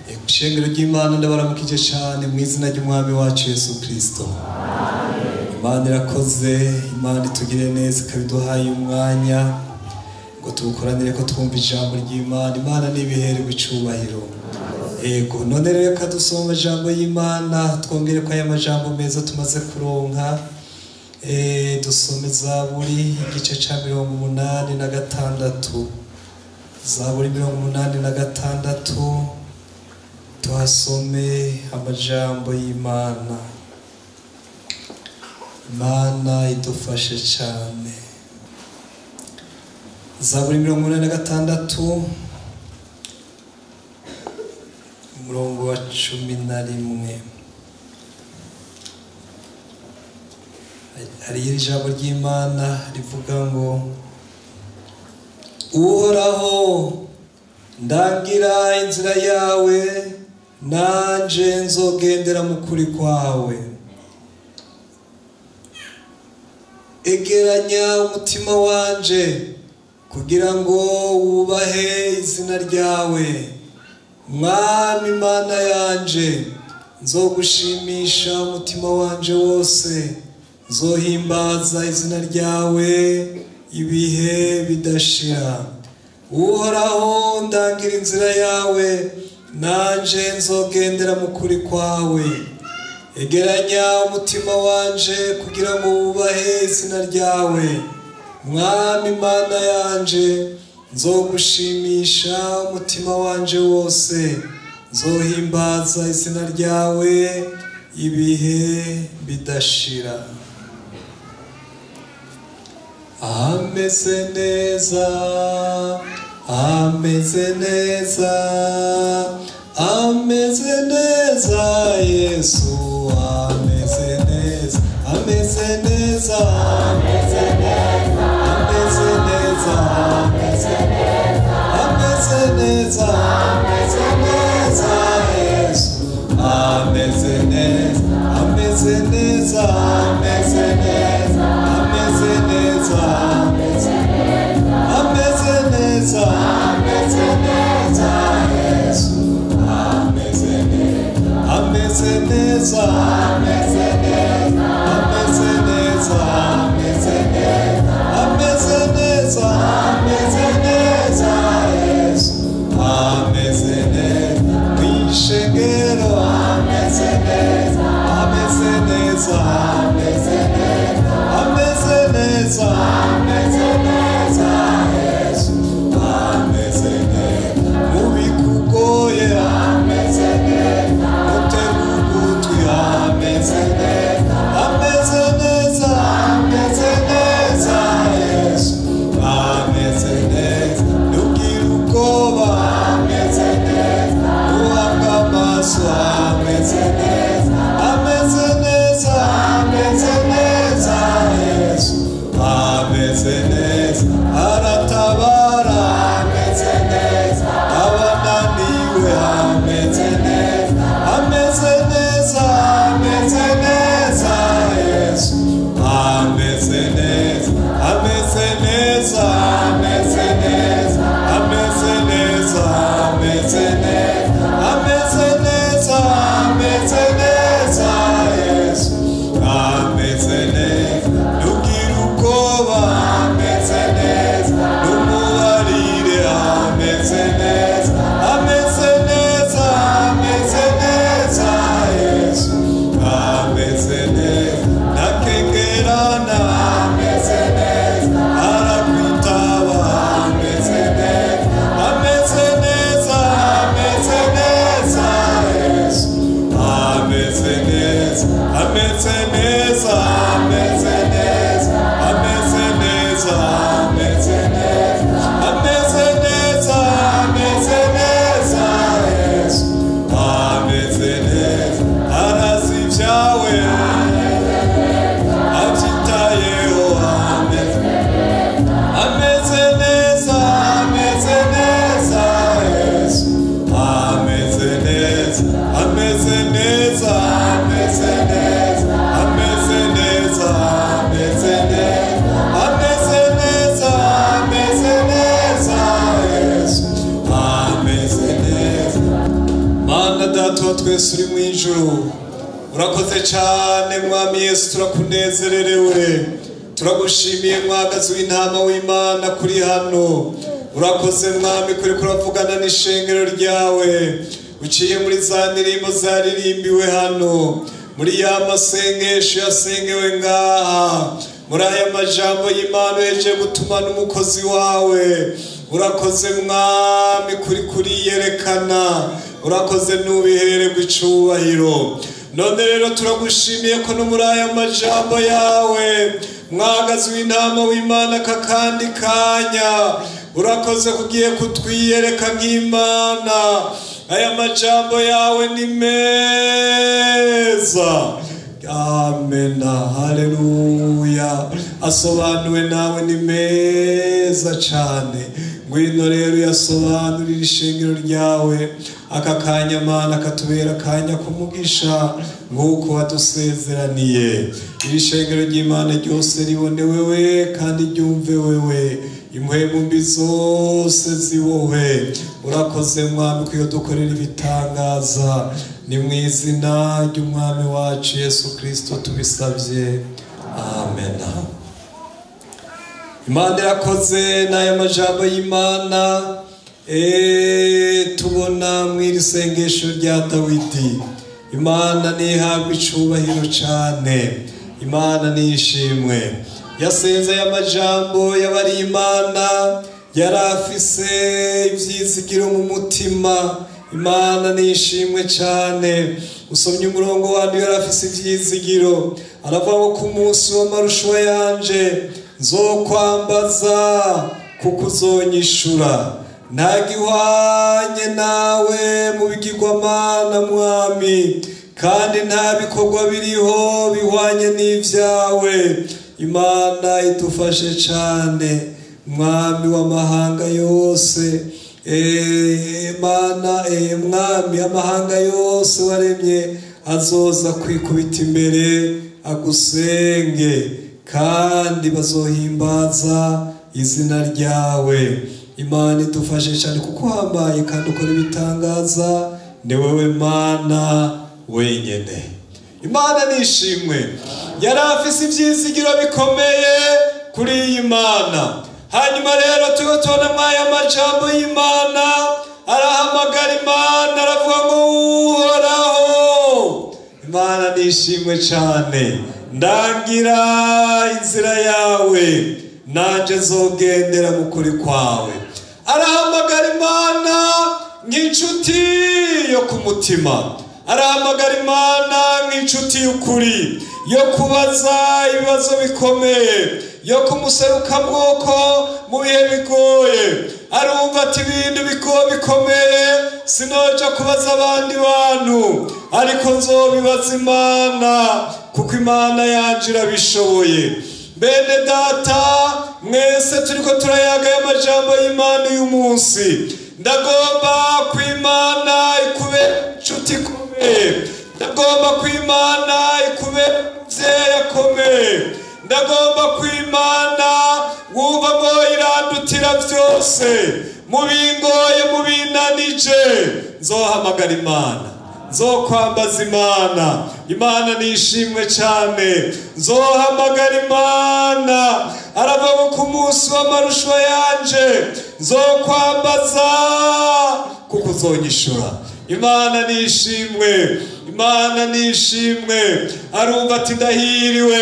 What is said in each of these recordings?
Ishengero ry'Imana ndabaramukije cyane mu izina ry'Umwami wacu Yesu Kristo. Imana irakoze, Imana itugire neza ikabiduhaye umwanya ngo tuwukoranire ko twumva ijambo ry'Imana. Imana nibihererwe icubahiro. Ego, none rero reka dusome amajambo y'Imana, twongere ko aya majambo meza tumaze kuronka. Dusome Zaburi igice ca 86. Zaburi 86, tuhasome amajambo y'Imana. Imana idufashe cyane. Zaburi 86 umurongo wa 11. Hari ijambo ry'Imana rivuga ngo: Uhoraho, ndangira inzira yawe, nanje nzogendera mu kuri kwawe. Egeranya umutima wanje kugira ngo wubahe izina ryawe. Mwami Mana yanje, nzogushimisha umutima wanje wose, nzohimbaza izina ryawe ibihe bidashira. Uhoraho, ndangira inzira yawe, nanje nzogendera mu kuri kwawe. Egeranya umutima wanje kugira ngo wubahe izina ryawe. Mwami Mana yanje, nzogushimisha umutima wanje wose, nzohimbaza izina ryawe ibihe bidashira. Ameze neza, ameze neza, ameze neza, Yesu ameze neza, ameze neza, ameze neza, ameze neza, ameze neza, ameze neza, Yesu ameze neza, ameze neza, ameze neza, ameze neza, ameze neza, ameze neza, Yesu ameze neza, ameze neza, ameze neza, ameze neza, ameze neza, ameze neza, ameze neza, Yesu ameze neza, mwishengero ameze neza, ameze neza, ameze neza, ameze neza, ameze neza, Yesu ameze neza, mubikugoye ameze neza, mutega ugutwi. Data wa twese uri mu ijuru, urakoze cyane Mwami Yesu, turakunezererewe, turagushimiye mwagazi w'intama w'Imana kuri hano. Urakoze Mwami kuri kuravugana n'ishengero ryawe uciye muri za ndirimbo zaririmbiwe hano, muri ya masengesho yasengewe ngaha, muri aya majambo y'Imana uhejeje gutuma n'umukozi wawe. Urakoze Mwami kuri kuriyerekana, urakoze n'ubihererwa icubahiro. None rero turagushimiye ko no muri aya majambo yawe mwagazi w'intama w'Imana kakandi kanya urakoze kugiye kutwiyereka nk'Imana. Aya majambo yawe ni meza. Amena, haleluya. Asobanuwe nawe ni meza cyane. Ngwino rero yasobanurira ishengero ryawe aka kanya Mana, katubera akanya kumugisha nk'uko wadusezeraniye. Iri shengero ry'Imana ryose ribone wewe kandi ryumve wewe, impwemu mbi zose zibohwe. Urakoze Mwami ko iyo dukorera ibitangaza. Ni mu izina ry'Umwami wacu Yesu Kristo tubisabye, amena. Imana irakoze n'aya majambo y'Imana tubona mu iri sengesho rya Dawidi. Imana ntihabwe icubahiro cyane, Imana nishimwe. Yasenze aya majambo yabari Imana, yari afise ivyizigiro mu mutima. Imana nishimwe cyane. Usomye umurongo wandi, yari afise ivyizigiro, aravuga ngo ku munsi w'amarushwa yanje nzokwambaza kuko uzonyishura. Nta gihwanye nawe mu bigirwamana Mwami, kandi nta bikorwa biriho bihwanye n'ivyawe. Imana idufashe cyane Mwami w'amahanga yose. Mana, Mwami, amahanga yose waremye azoza kwikubita imbere agusenge, kandi bazohimbaza izina ryawe. Imana idufashe cyane kuko uhambaye kandi ukora ibitangaza, ni wewe Mana wenyene. Imana nishimwe. Yari afise ivyizigiro bikomeye kuri iyi Mana. Hanyuma rero tuba tubona mwaya majambo y'Imana, arahamagara Imana aravuga ngo Uhoraho. Imana nishimwe cyane. Ndangira inzira yawe, nanje nzogendera mu kuri kwawe. Arahamagara Imana nk'inshuti yo ku mutima, arahamagara Imana nk'inshuti y'ukuri, yo kubaza ibibazo bikomeye, yo kumuseruka bwoko mu bihe bigoye. Arumva ati ibintu bikomeye sinoja kubaza abandi bantu, ariko nzobibaza Imana kuko Imana yanje irabishoboye. Bene data mwese turiko turayaga amajambo y'Imana uyu munsi, ndagomba ko Imana ikube inshuti ikomeye, ndagomba ko Imana ikube umuvyeyi akomeye, ndagomba ko Imana wumva ngo irandutira byose, mu bingoye mu binanije nzohamagara Imana, nzokwambaza Imana. Imana nishimwe cyane, nzohamagara Imana. Aravuga ku munsi w'amarushwa yanje nzokwambaza kuko uzonyishura. Imana nishimwe, Imana nishimwe. Arumva ati ndahiriwe,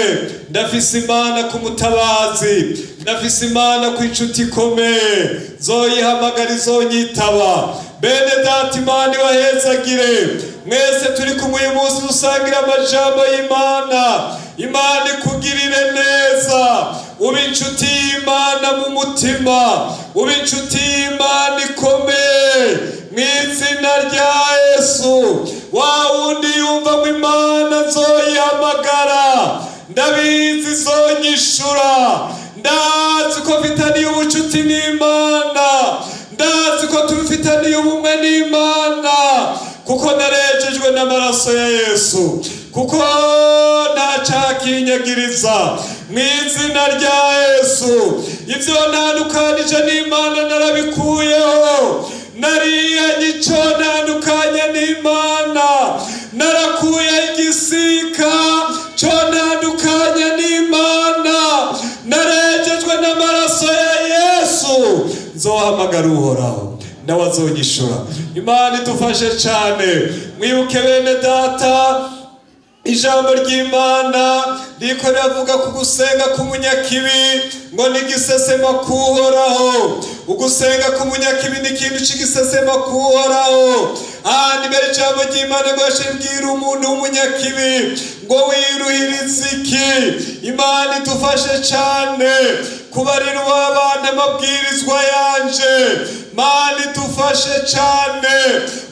ndafise Imana ku mutabazi, ndafise Imana ku inshuti ikomeye, nzoyihamagara izonyitaba. Bene data Imana ibahezagire mwese turi kumwe uyu munsi dusangira amajambo y'Imana. Imana ikugirire neza, ube inshuti y'Imana mu mutima, ube inshuti y'Imana ikomeye mu izina rya Yesu. Wa wundi yumva ngo Imana nzoyihamagara, ndabizi izonyishura, ndazi ko mfitaniye ubucuti n'Imana, ndazi ko tubifitaniye ubumwe n'Imana, kuko narejejwe n'amaraso ya Yesu, kuko ntacakinyagiriza mu izina rya Yesu. Ivyo ntandukanije n'Imana narabikuyeho, narihanye ico ntandukanye n'Imana. Nzohamagara Uhoraho nawe azonyishura. Imana idufashe cyane. Mwibuke bene data, ijambo ry'Imana riko riravuga ku gusenga k'umunyakibi ngo ni igisesema k'Uhoraho. Ugusenga k'umunyakibi ni ikintu cy'igisesema k'Uhoraho. Ahandi mbere ijambo ry'Imana ngo yashibwira umuntu w'umunyakibi ngo wiruhirize iki. Imana idufashe cyane kubarira abana amabwirizwa yanje. Imana idufashe cyane.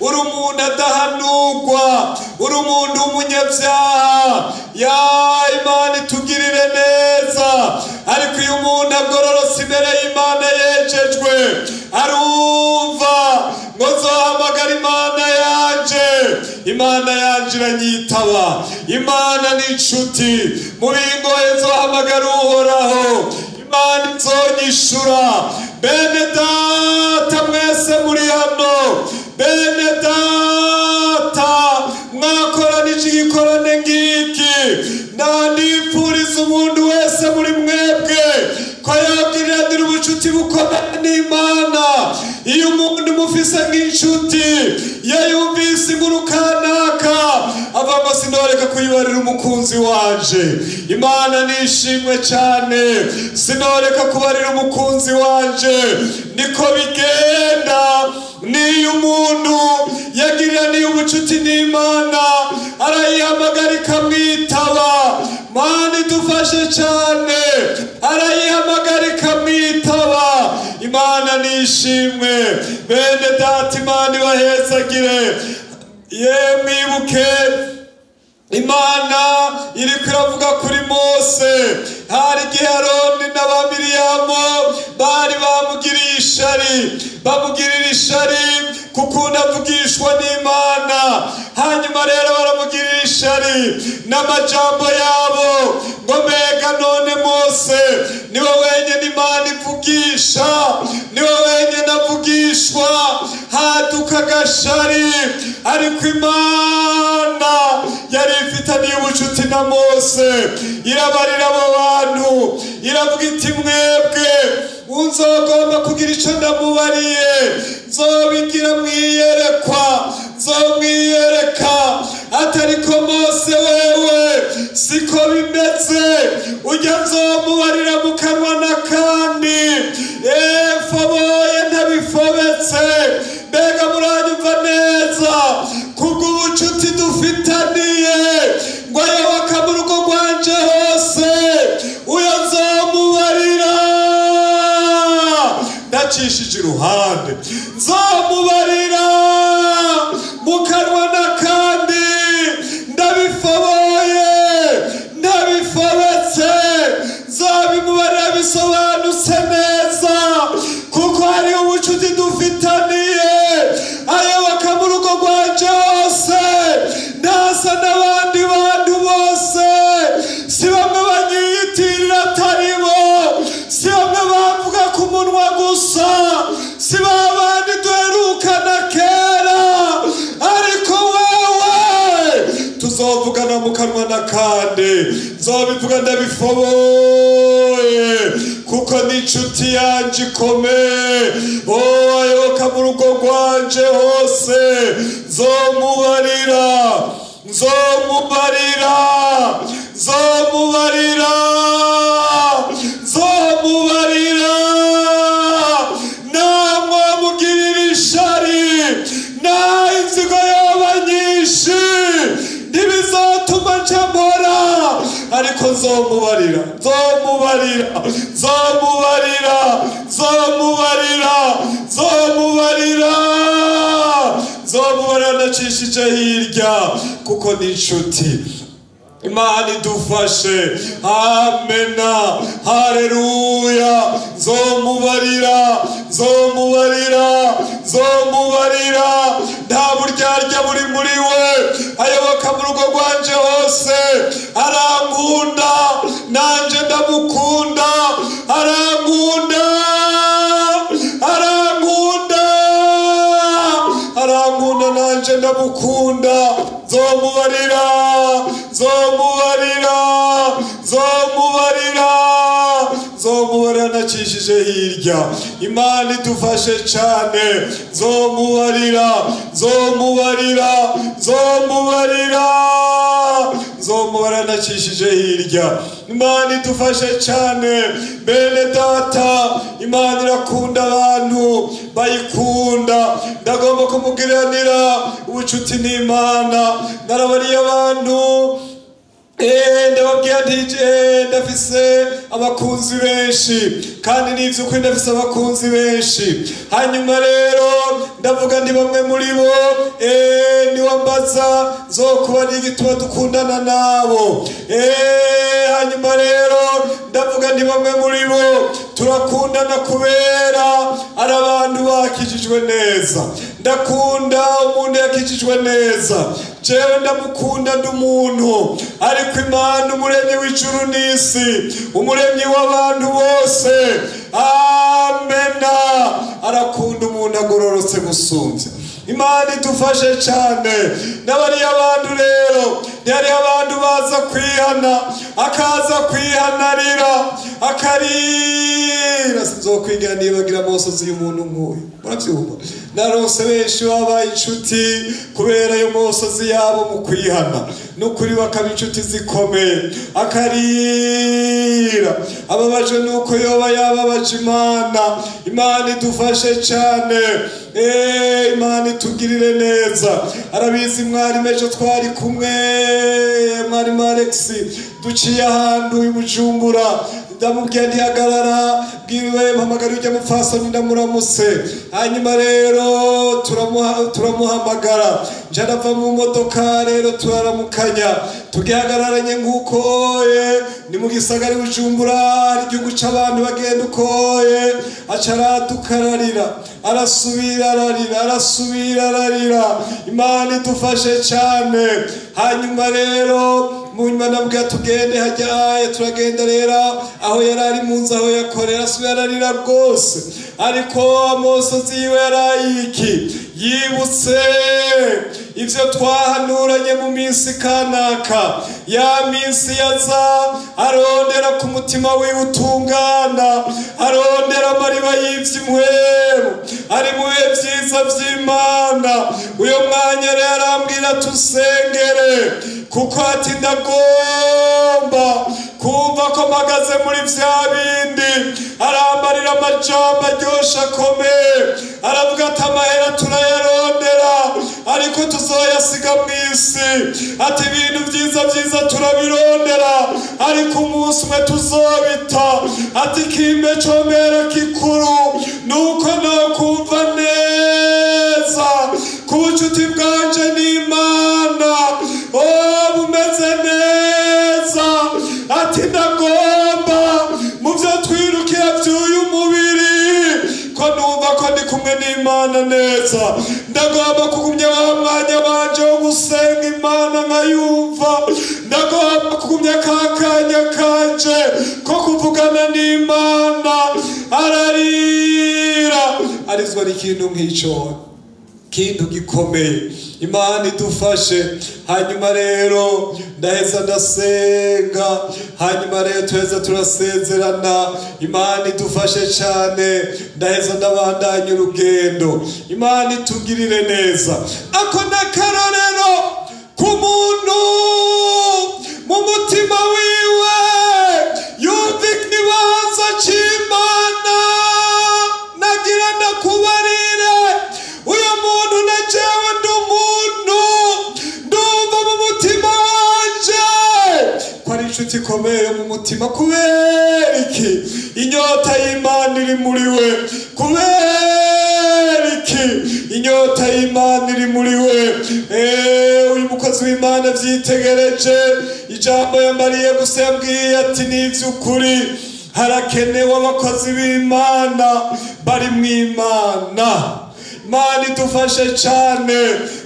Uri umuntu adahanurwa, uri umuntu w'umunyabyaha, ya Imana itugirire neza. Ariko iyo umuntu agororotse imbere y'Imana yejejwe, arumva ngo nzohamagara Imana yanje, Imana yanje iranyitaba. Imana ni inshuti, mu bingoye nzohamagara Uhoraho, Imana izonyishura. Bene data mwese muri hano, bene data mwakoranije igikorane ngiki, nandipfuriza umuntu wese muri mwebwe ko yagiriranira ubucuti bukomeye n'Imana. Iyo umuntu mufise nk'inshuti, iyo yumvise inkuru kanaka ava ngo sinoreka kuyibarira umukunzi wanje. Imana nishimwe cyane, sinoreka kubarira umukunzi wanje. Niko bigenda niyo umuntu yagiraniye ubucuti n'Imana, arayihamagara ikamwitaba. Mana idufashe cyane, arayihamagara ikamwitaba. Imana nishimwe. Bene data, Imana ibahezagire. Ye mwibuke Imana iriko iravuga kuri Mose. Hari igihe Aroni n'Abamiriyamu bari bamugiriye ishari, bamugirira ishari kuko avugishwa n'Imana. Hanyuma rero baramugirira ishari n'amajambo yabo ngo mbega none Mose niwe wenyine Imana ivugisha, niwe wenyine avugishwa. Haduka agashari, ariko Imana yari ifitaniye ubucuti na Mose. Irabarira abo bantu, iravuga iti mwebwe unzogomba kugira ico ndamubariye, nzobigira mwiyerekwa, nzomwiyereka. Atariko Mose wewe siko bimeze, ujya nzomubarira mu kanwa n'akandi. Efoboye ntabifobetse. Mbega muranyumva neza? Kubw'ubucuti dufitaniye ngo ayoboka mu rugo rwanje hose, uyo nzomubarira ndacishije iruhande, nzomubarira mu kanwa n'akandi. Ndabifoboye, ndabifobetse, nzobimubarira bisobanutse neza, kuko hari ubucuti dufitaniye. Ayoboka mu rugo rwanje hose, ntasa n'abandi bantu bose. Si bamwe banyiyitirira atari bo, si bamwe bavuga ku munwa gusa, si ba bandi duherukana kera, ariko wewe tuzovugana mu kanwa n'akandi. Nzobivuga ndabifoboye, kuko ni inshuti yanje ikomeye. Oh, ayoboka mu rugo rwanje hose, nzomubarira, nzomubarira, nzomubarira, nzomubarira. Namwe mugirira ishari, na inzigo yoba nyinshi, ntibizotuma nca mpora, ariko nzomubarira, nzomubarira, nzomubarira, nzomubarira, nzomubarira, nzomubarira ndacishije hirya, kuko ni inshuti. Imana idufashe. Amena, haleluya. Nzomubarira, nzomubarira, nzomubarira. Nta buryarya buri muri we, ayoboka mu rugo rwanje hose. Arankunda nanje ndamukunda, arankunda, arankunda, arankunda nanje ndamukunda. Nzomubarira, nzomubarira, nzomubarira, Nzomubarira nacishije hirya. Imana idufashe cyane. Nzomubarira, nzomubarira, nzomubarira, nzomubarira nacishije hirya. Imana idufashe cyane. Bene data, Imana irakunda abantu bayikunda. Ndagomba kumugiranira ubucuti n'Imana. Narabariye abantu, ndababwira nti ndafise abakunzi benshi, kandi n'ivy'ukuri ndafise abakunzi benshi. Hanyuma rero ndavuga ndi bamwe muri bo, niwambaza nzokuba n'igituma dukundana nabo. Hanyuma rero ndavuga ndi bamwe muri bo turakundana kubera ari abantu bakijijwe neza. Ndakunda umuntu yakijijwe neza, jewe ndamukunda ndi umuntu, ariko Imana umuremyi w'ijuru n'isi, umuremyi w'abantu bose, amena, arakunda umuntu agororotse gusumbya. Imana idufashe cyane. N'abariya abantu rero, ntihariho abantu baza kwihana, akaza kwihanarira, akarira. Sinzokwigira nibagira amosozi y'umuntu nk'uyu. Murabyumva? Narose benshi babaye inshuti kubera ayo mosozi yabo mu kwihana, n'ukuri bakaba inshuti zikomeye. Akarira ababajwe nuko yoba yababaje Imana. Imana idufashe cyane. Imana itugirire neza. Arabizi mwarimu, ejo twari kumwe, mwarimu Alex, duciye ahantu i Bujumbura, ndamubwiye ntihagarara, bwiwe mpamagara ujya mupfasoni ndamuramutse. Hanyuma rero turamuhamagara, nje ndava mu modoka rero turaramukanya, tugihagararanye nk'uko ni mu gisagara i Bujumbura, hari igihugu c'abantu bagenda ukoye. Aca aradukararira, arasubira ararira, arasubira ararira. Imana idufashe cyane. Hanyuma rero munyuma nabwo tugende hajya, turagenda rero aho yari ari mu nzu aho yakorera, asubira ararira rwose. Ariko amosozi yiwe yarayiki, yibutse ivyo twahanuranye mu minsi kanaka, ya minsi yaza arondera ku mutima wiwe utungana, arondera amariba y'ivy'impwemu, ari mu bihe vyiza vy'Imana. Uyo mwanya rero arambwira tusengere, kuko ati ndagomba kumva ko mpagaze muri vya bindi. Arambarira amajambo aryoshe akomeye, aravuga ati amahera turayarondera ariko tuzoyasiga mw'isi, ati ibintu vyiza vyiza turabirondera ariko umunsi umwe tuzobita, ati kimbe comera kikuru nuko nokumva neza ku bucuti bwanje n'Imana, bumeze neza. Ati ndagomba mu vyo twirukira vy'uyu mubiri ko numva ko ndi kumwe n'Imana neza, ndagomba kugumya wa mwanya wanje wo gusenga Imana nkayumva, ndagomba kugumya ka kanya kanje ko kuvugana n'Imana. Ararira, arizwa n'ikintu nk'ico, kintu gikomeye. Imana idufashe. Hanyuma rero ndaheza ndasenga, hanyuma rero tuheza turasezerana. Imana idufashe cyane. Ndaheza ndabandanya urugendo. Imana itugirire neza. Ako n'akarorero ku muntu mu mutima wiwe yumva ikibanza c'Imana. Nagira ndakubarire, uyu muntu na jewe ndi umuntu, ndumva mu mutima wanje ko ari inshuti ikomeye mu mutima. Kubera iki? Inyota y'Imana iri muri we. Kubera iki? Inyota y'Imana iri muri we. Uyu mukozi w'Imana vyitegereje ijambo yambariye gusa, yambwiye ati n'ivy'ukuri harakenewe abakozi b'Imana bari mw'Imana. Imana idufashe cyane.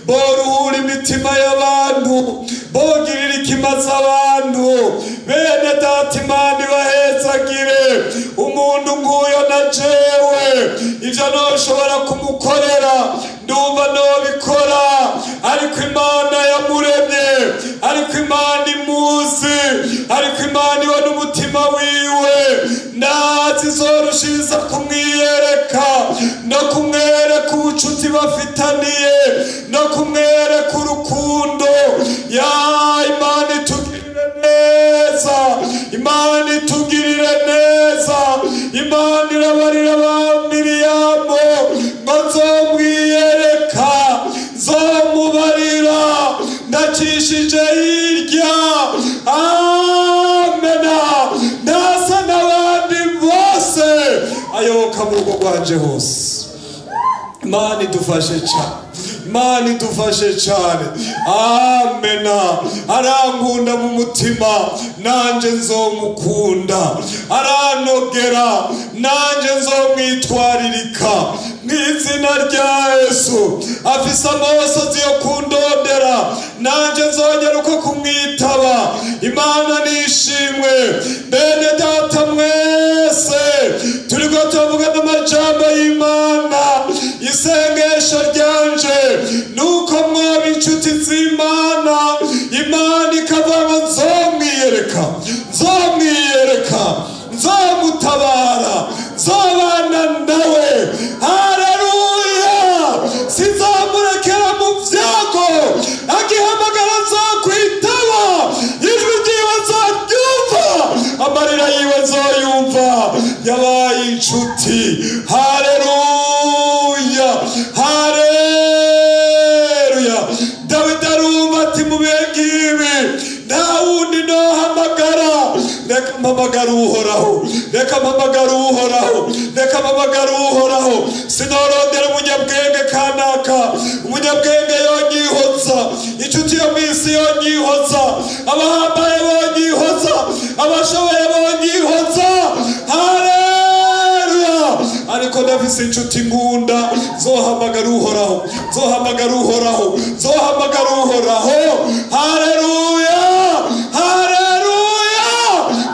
Boruhura imitima y'abantu, bogirira ikimaze abantu. Bene data, Imana ibahezagire. Umuntu nk'uyo na jewe ivyo noshobora kumukorera ndumva nobikora, ariko Imana yamuremye, ariko Imana imuzi, ariko Imana ibona umutima wiwe. izorushiriza kumwiyereka no kumwereka ubucuti bafitaniye no kumwereka urukundo. Ya Imana itugirire neza, Imana itugirire neza. Imana irabarira ba Miriyamu ngo nzomwiyereka, nzomubarira ndacishije hirya. Amena. Ndasa n'abandi bose ayoboka mu rugo rwanje hose. Imana idufashe cyane, Imana idufashe cyane. Amena. Arankunda mu mutima, nanje nzomukunda. Aranogera, nanje nzomwitwaririka mu izina rya Yesu. Afise amosozi yo kundondera, nanje nzongera uko kumwitaba. Imana nishimwe. Bene data mwese turiko tuvuga n'amajambo y'Imana. Isengesho ryanje nuko mwaba inshuti z'Imana, Imana ikavuga ngo nzomwiyereka, nzomwiyereka, nzomutabara, nzobana nawe. Haleluya. Sinzamurekera mu byago, agihamagara nzokwitaba, ijwi ryiwe nzoryumva, amarira yiwe nzoyumva. Yabaye inshuti. Haleluya, haleluya. Dawidi arumva ati mu bihe ngibi nta wundi nohamagara, reka mpamagara Uhoraho, reka mpamagara Uhoraho, reka mpamagara Uhoraho. Sinorondera umunyabwenge kanaka, umunyabwenge yonyihoza, inshuti yo mw'isi yonyihoza, abahambaye bonyihoza, abashoboye bonyihoza. Haleluya. Ariko ndafise inshuti nkunda, nzohamagara Uhoraho, nzohamagara Uhoraho, nzohamagara Uhoraho. Haleluya, haleluya.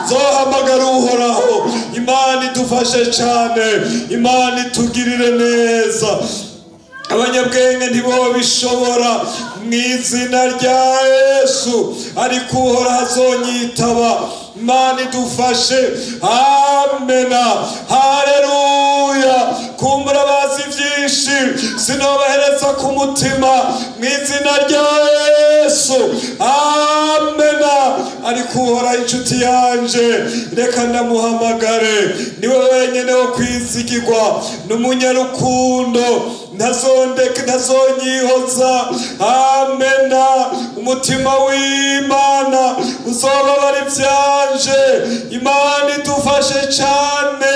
Nzohamagara Uhoraho. Imana idufashe cyane, Imana itugirire neza. Abanyabwenge ntibobishobora mu izina rya Yesu, ariko Uhoraho azonyitaba. Imana idufashe. Amena. Haleluya. Kumbura bazi byinshi, sinobahereza ku mutima mu izina rya Yesu. Amena. Ariko Uhoraho inshuti yanje, reka ndamuhamagare, niwe wenyine wo kwizigirwa, n'umunyarukundo, ntazondeka, ntazonyihoza. Amena. Umutima w'Imana uzobabara ivyanje. Imana idufashe cyane.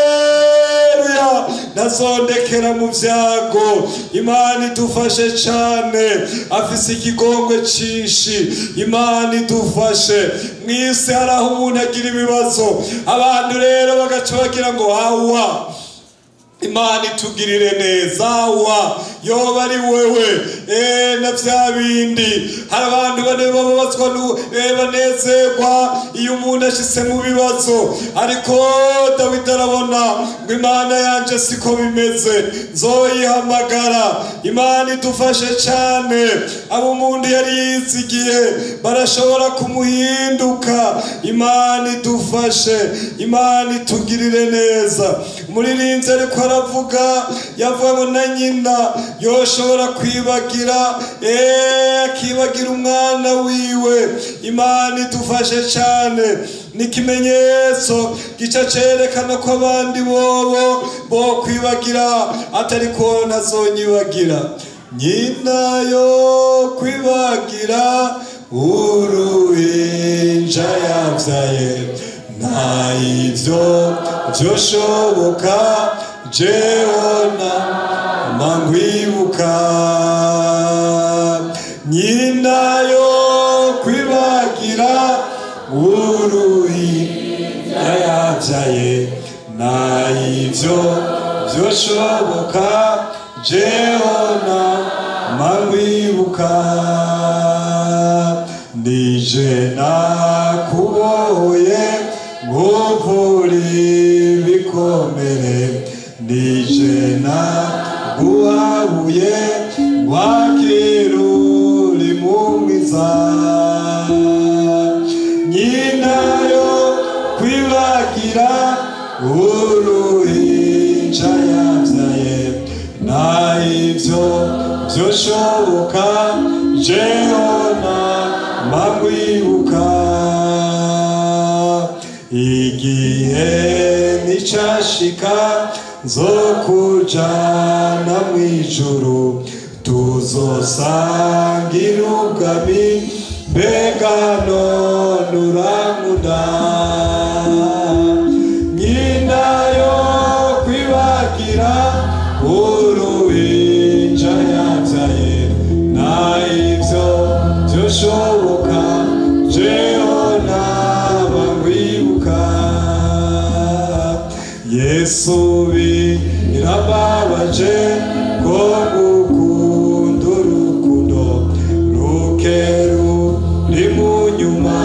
Haleluya. Ntazondekera mu byago. Imana idufashe cyane. Afise ikigongwe cinshi. Imana idufashe. Mw'isi hari aho umuntu agira ibibazo, abantu rero bagaca bagira ngo hawa. Imana itugirire neza. Wa yoba ari wewe na vya bindi. Hari abantu bane bababazwa banezerwa iyo umuntu ashitse mu bibazo, ariko Dawidi arabona ngo Imana yanje siko bimeze, nzoyihamagara. Imana idufashe cyane. Abo umuntu yari yizigiye barashobora kumuhinduka. Imana idufashe, Imana itugirire neza. Umuririmbyi ariko aravuga, yavuga ngo na nyina yoshobora kwibagira, akibagira umwana wiwe. Imana idufashe cyane. N'ikimenyetso gica cerekana ko abandi bobo bo kwibagira, atari ko ntazonyibagira. Nyina yo kwibagira uruhinja yabyaye, nta ivyo vyoshoboka, jeona mangwibuka. Nyina yo kwibagira uruhinja yabyaye, nta ivyo vyoshoboka, jeona mangwibuka. Nije nakubohoye nkuvura ibikomere, nije naguhabuye wakira uri mu mwiza. Nyina yo kwibagira ivyo vyoshoboka jehona mamwibuka. Igihe nicashika nzokujana mw'ijuru, tuzosangira ubwami, mbega none urankunda. Nyina yo kwibagira uruhinja yabyaye, na ivyo vyoshoboka jehona bamwibuka. Yesu birababaje ko gukunda urukundo rukeru ruri mu nyuma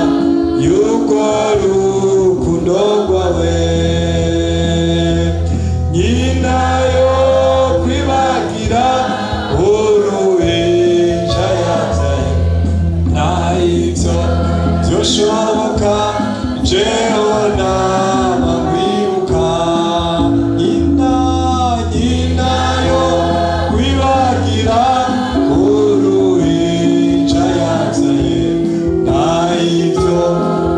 y'urwo rukundo rwawe. Nyina yo kwibagira uruhinja yabyaye, na ivyo vyoshoboka jehona bamwibuka. Nyina, nyina yo kwibagira uruhinja yabyaye, na ivyo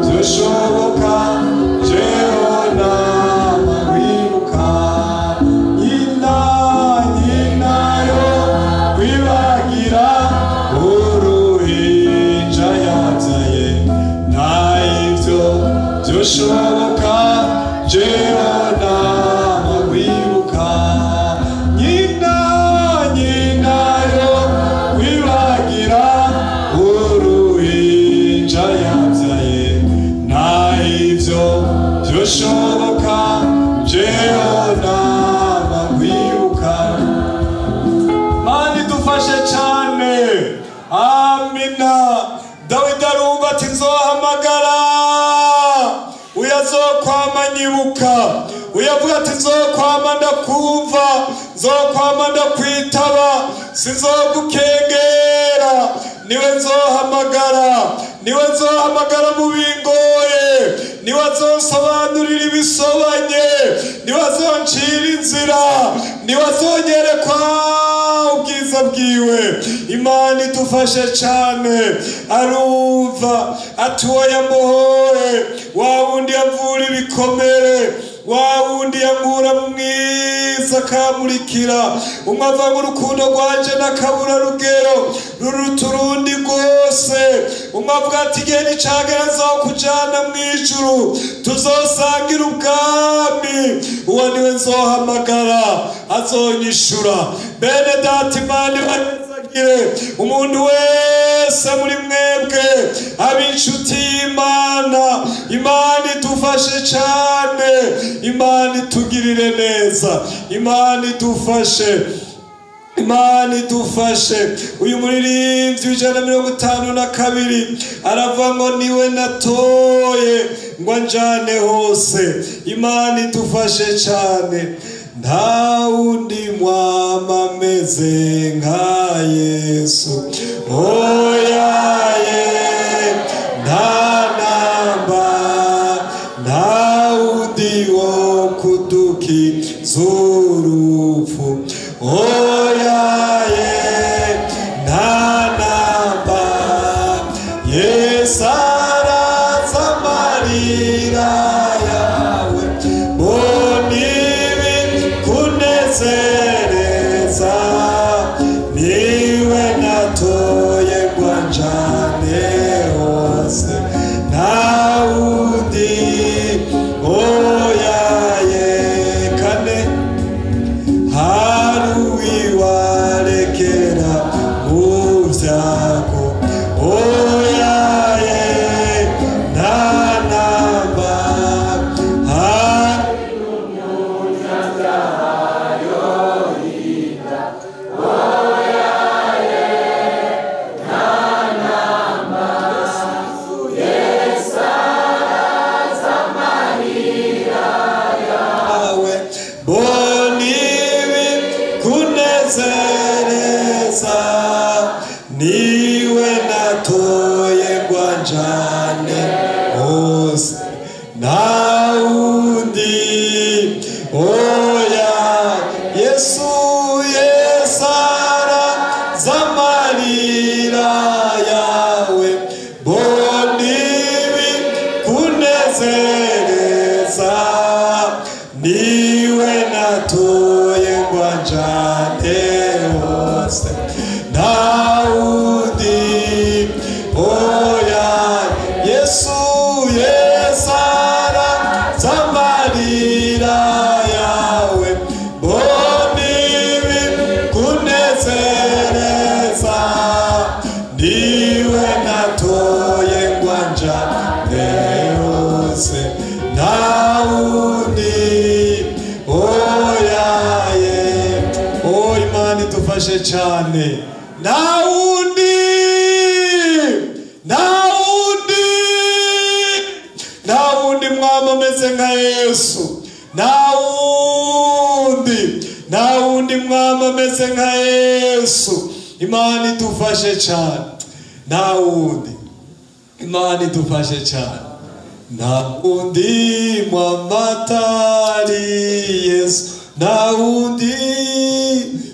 vyoshoboka jehona bamwibuka. Nyina, nyina yo kwibagira uruhinja yabyaye, na ivyo vyoshoboka jehona bamwibuka. Nyina, nyina yo kwibagira uruhinja yabyaye, na ivyo vyoshoboka jehona bamwibuka. Mana idufashe cyane. Amina. Dawidi arumva ati nzohamagara uyazokwama nyibuka, uyavuga ati nzokwama ndakumva, nzokwama ndakwitaba, sinzogukengera, niwe nzohamagara, niwe nzohamagara mu bingoye, niwe azonsobanurira ibisobanye, niwe azoncira inzira, niwe azonyerekwa ubwiza bwiwe. Imana idufashe cyane. Arumva ati uwo yamuhoye, wa wundi yamvura ibikomere, wa wundi yankura mu mwiza akamurikira, umwe ava mu rukundo rwanje n'akabura rugero ruruta urundi rwose. Umwe avuga ati igihe nicagera nzokujana mw'ijuru, tuzosangira ubwami, uwo niwe nzohamagara azonyishura. Bene data, Imana ibahezagire. Umuntu wese muri mwebwe abe inshuti y'Imana. Imana idufashe cyane, Imana itugirire neza, Imana idufashe, Imana idufashe. Uyu muririmbyi w'152 aravuga ngo niwe natoye ngo anjane hose. Imana idufashe cyane. Nta wundi mwama ameze nka Yesu, oyaye, nta namba, nta wundi wo kudukiza urupfu, oyaye, nta namba. Yesu araza amarira yawe, mbona ibikunezereza, niwe natoye nta wundi oya Yesu Yesu aranzamarira yawe mbona ibikunezereza niwe natoye ngwanjane hose nta wundi oyaye. O Imana idufashe cyane. Nta wundi, nta wundi, nta wundi mwami ameze nka Yesu. Nta wundi, nta wundi mwami ameze nka Yesu. Imana idufashe cyane. Nta wundi, Imana idufashe cyane. Nta wundi mwami atari Yesu, nta wundi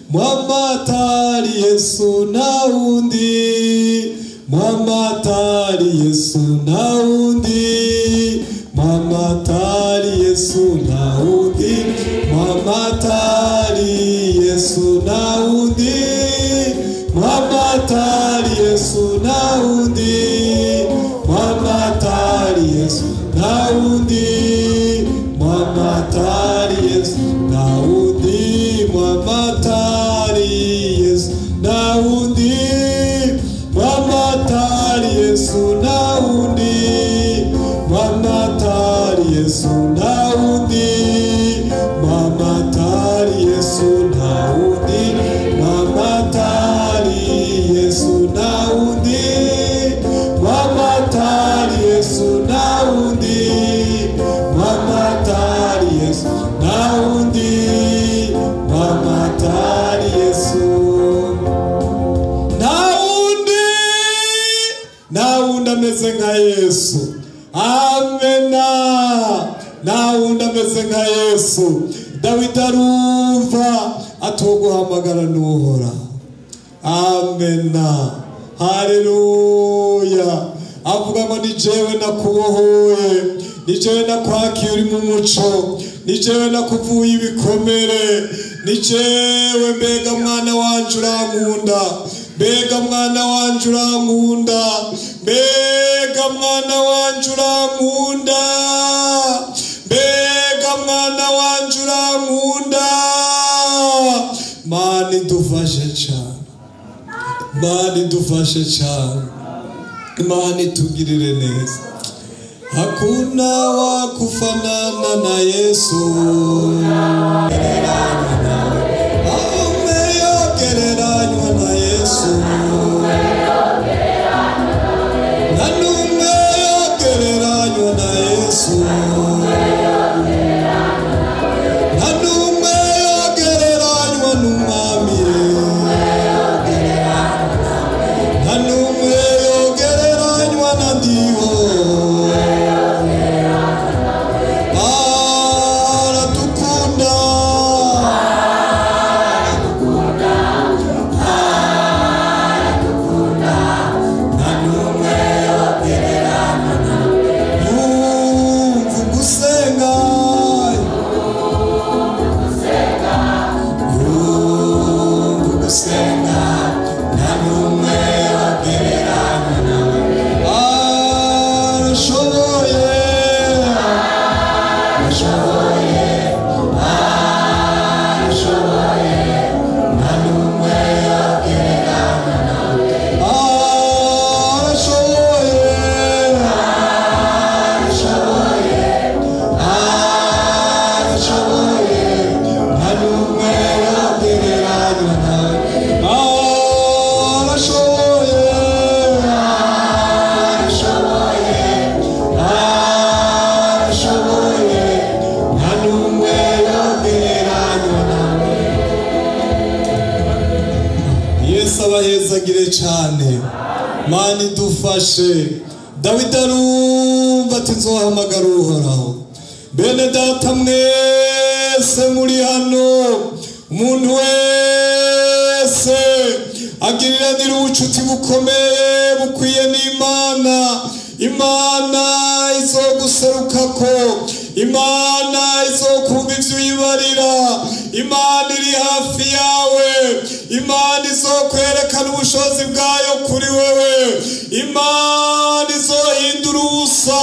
mwami atari Yesu, nta wundi mwami atari Yesu, nta wundi mwami atari Yesu, nta wundi mwami atari Yesu, nta wundi mwami atari Yesu, nta wundi mwami atari Yesu, nta wundi mwami atari Yesu, nta wundi mwami atari Yesu, nta wundi mwami atari Yesu, nta wundi mwami atari Yesu, nta wundi mwami atari Yesu, nta wundi mwami atari Yesu, nta wundi mwami atari Yesu, nta wundi mwami atari Yesu, nta wundi mwami atari Yesu. Nta wundi, nta wundi ameze nka Yesu. Amena. Nta wundi ameze nka Yesu. Dawidi arumva atoguhamagara n'Uhoraho. Amena. Haleluya. Avuga ngo ni jewe nakubohoye, ni jewe nakwakiye uri mu muco, ni jewe nakuvuye ibikomere, ni jewe mbega mwana wanje urankunda, mbega mwana wanje urankunda, mbega mwana wanje urankunda, mbega mwana wanje urankunda. Mana idufashe cyane, Mana idufashe cyane, Imana itugirire neza. Hakuna wa kufanana na Yesu. Ameyogereranywa na Yesu. Nta n'umwe yogereranywa na Yesu. Nta n'umwe yogereranywa n'Umwami. Nta n'umwe yogereranywa na Ndiho. Aradukunda, nta n'umwe yogereranywa nawe. Yumva ugusenga, yumva ugusenga, nta n'umwe yogereranywa nawe. Arashoboye, arashoboye, arashoboye, nta n'umwe yogereranywa nawe. Arashoboye, arashoboye, arashoboye, nta n'umwe yogereranywa nawe. Arashoboye, arashoboye, arashoboye, nta n'umwe yogereranywa nawe. Yesu abahezagire cyane. Mana idufashe. Dawidi arumva ati nzohamagara Uhoraho. Bene data mwese muri hano, umuntu wese agiriranira ubucuti bukomeye bukwiye n'Imana. Imana izoguserukako, Imana izokumva ivyo uyibarira, Imana iri hafi yawe, Imana izokwerekana ubushobozi bwayo kuri wewe. Imana izohindura ubusa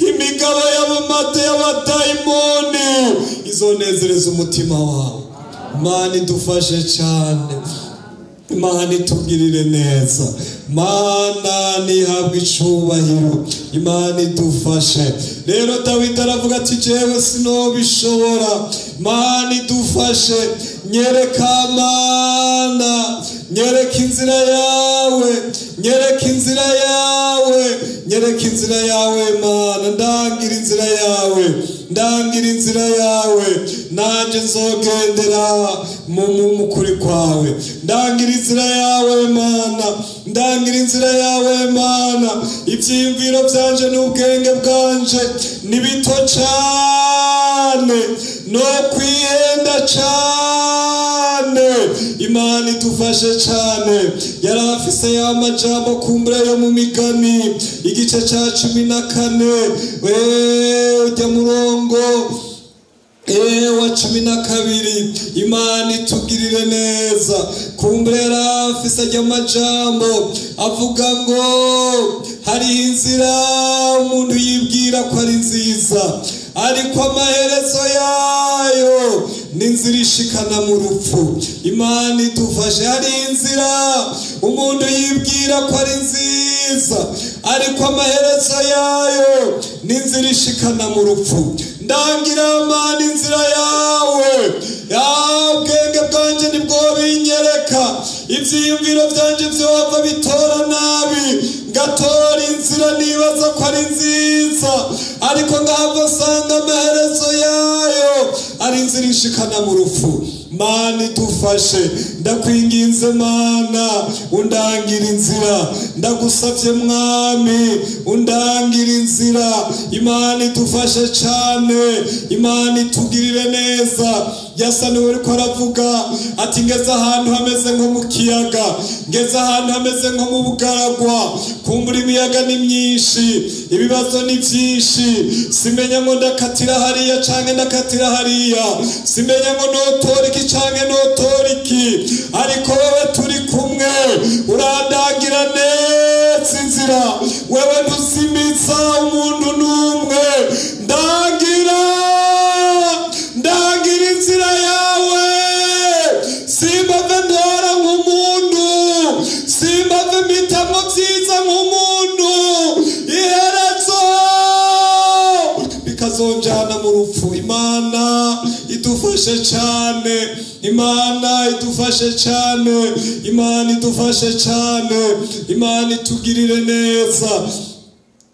imigabo y'abamate y'abadayimoni, izonezereza umutima wawe. Imana idufashe cyane, Imana itugirire neza, Mana nihabwe icubahiro, Imana idufashe. Rero Dawidi aravuga ati jewe sinobishobora, Mana idufashe, nyereka Mana, nyereka inzira yawe, nyereka inzira yawe, nyereka inzira yawe Mana, ndangira inzira yawe, ndangira inzira yawe, nanje nzogendera mu kuri kwawe. Ndangira inzira yawe Mana, ndangira inzira yawe Mana. Ivyiyumviro vyanje n'ubwenge bwanje ni bito cane, no kwihenda cane. Imana idufashe cane. Yari afise ya majambo kumbure yo mu migani igice ca 14, ujya murongo wa 12. Imana itugirire neza. Kumbure yari afise ajya majambo avuga ngo hari inzira umuntu yibwira ko ari nziza, ariko amaherezo yayo ni inzira ishikana mu rupfu. Imana idufashe. Hari inzira umuntu yibwira ko ari nziza, ariko amaherezo yayo ni inzira ishikana mu rupfu. Ndangira Mana inzira yawe, ya ubwenge bwanje nibwo binyereka, ivyiyumviro vyanje vyohava bitora nabi, ngatora inzira nibaza ko ari nziza, ariko ngahava nsanga amaherezo yayo ari inzira ishikana mu rupfu. Mana idufashe. Ndakwinginze Mana, undangira inzira. Ndagusavye Mwami, undangira inzira. Imana idufashe cane, Imana itugirire neza. Yasa niwe uriko aravuga ati ngeze ahantu hameze nko mu kiyaga, ngeze ahantu hameze nko mu bugaragwa, kumbura imiyaga ni myinshi, ibibazo ni byinshi, simenya ngo ndakatira hariya canke ndakatira hariya, simenya ngo notora iki canke notora iki, ariko wewe turi kumwe, urandangira neza inzira, wewe ntuzimitsa umuntu n'umwe. Ndangira, ndangira inzira yawe, simbave ntora nk'umuntu, simbave mpitamo vyiza nk'umuntu, iherezo bikazonjana mu rupfu. Imana idufashe cane, Imana idufashe cane, Imana idufashe cane, Imana itugirire neza.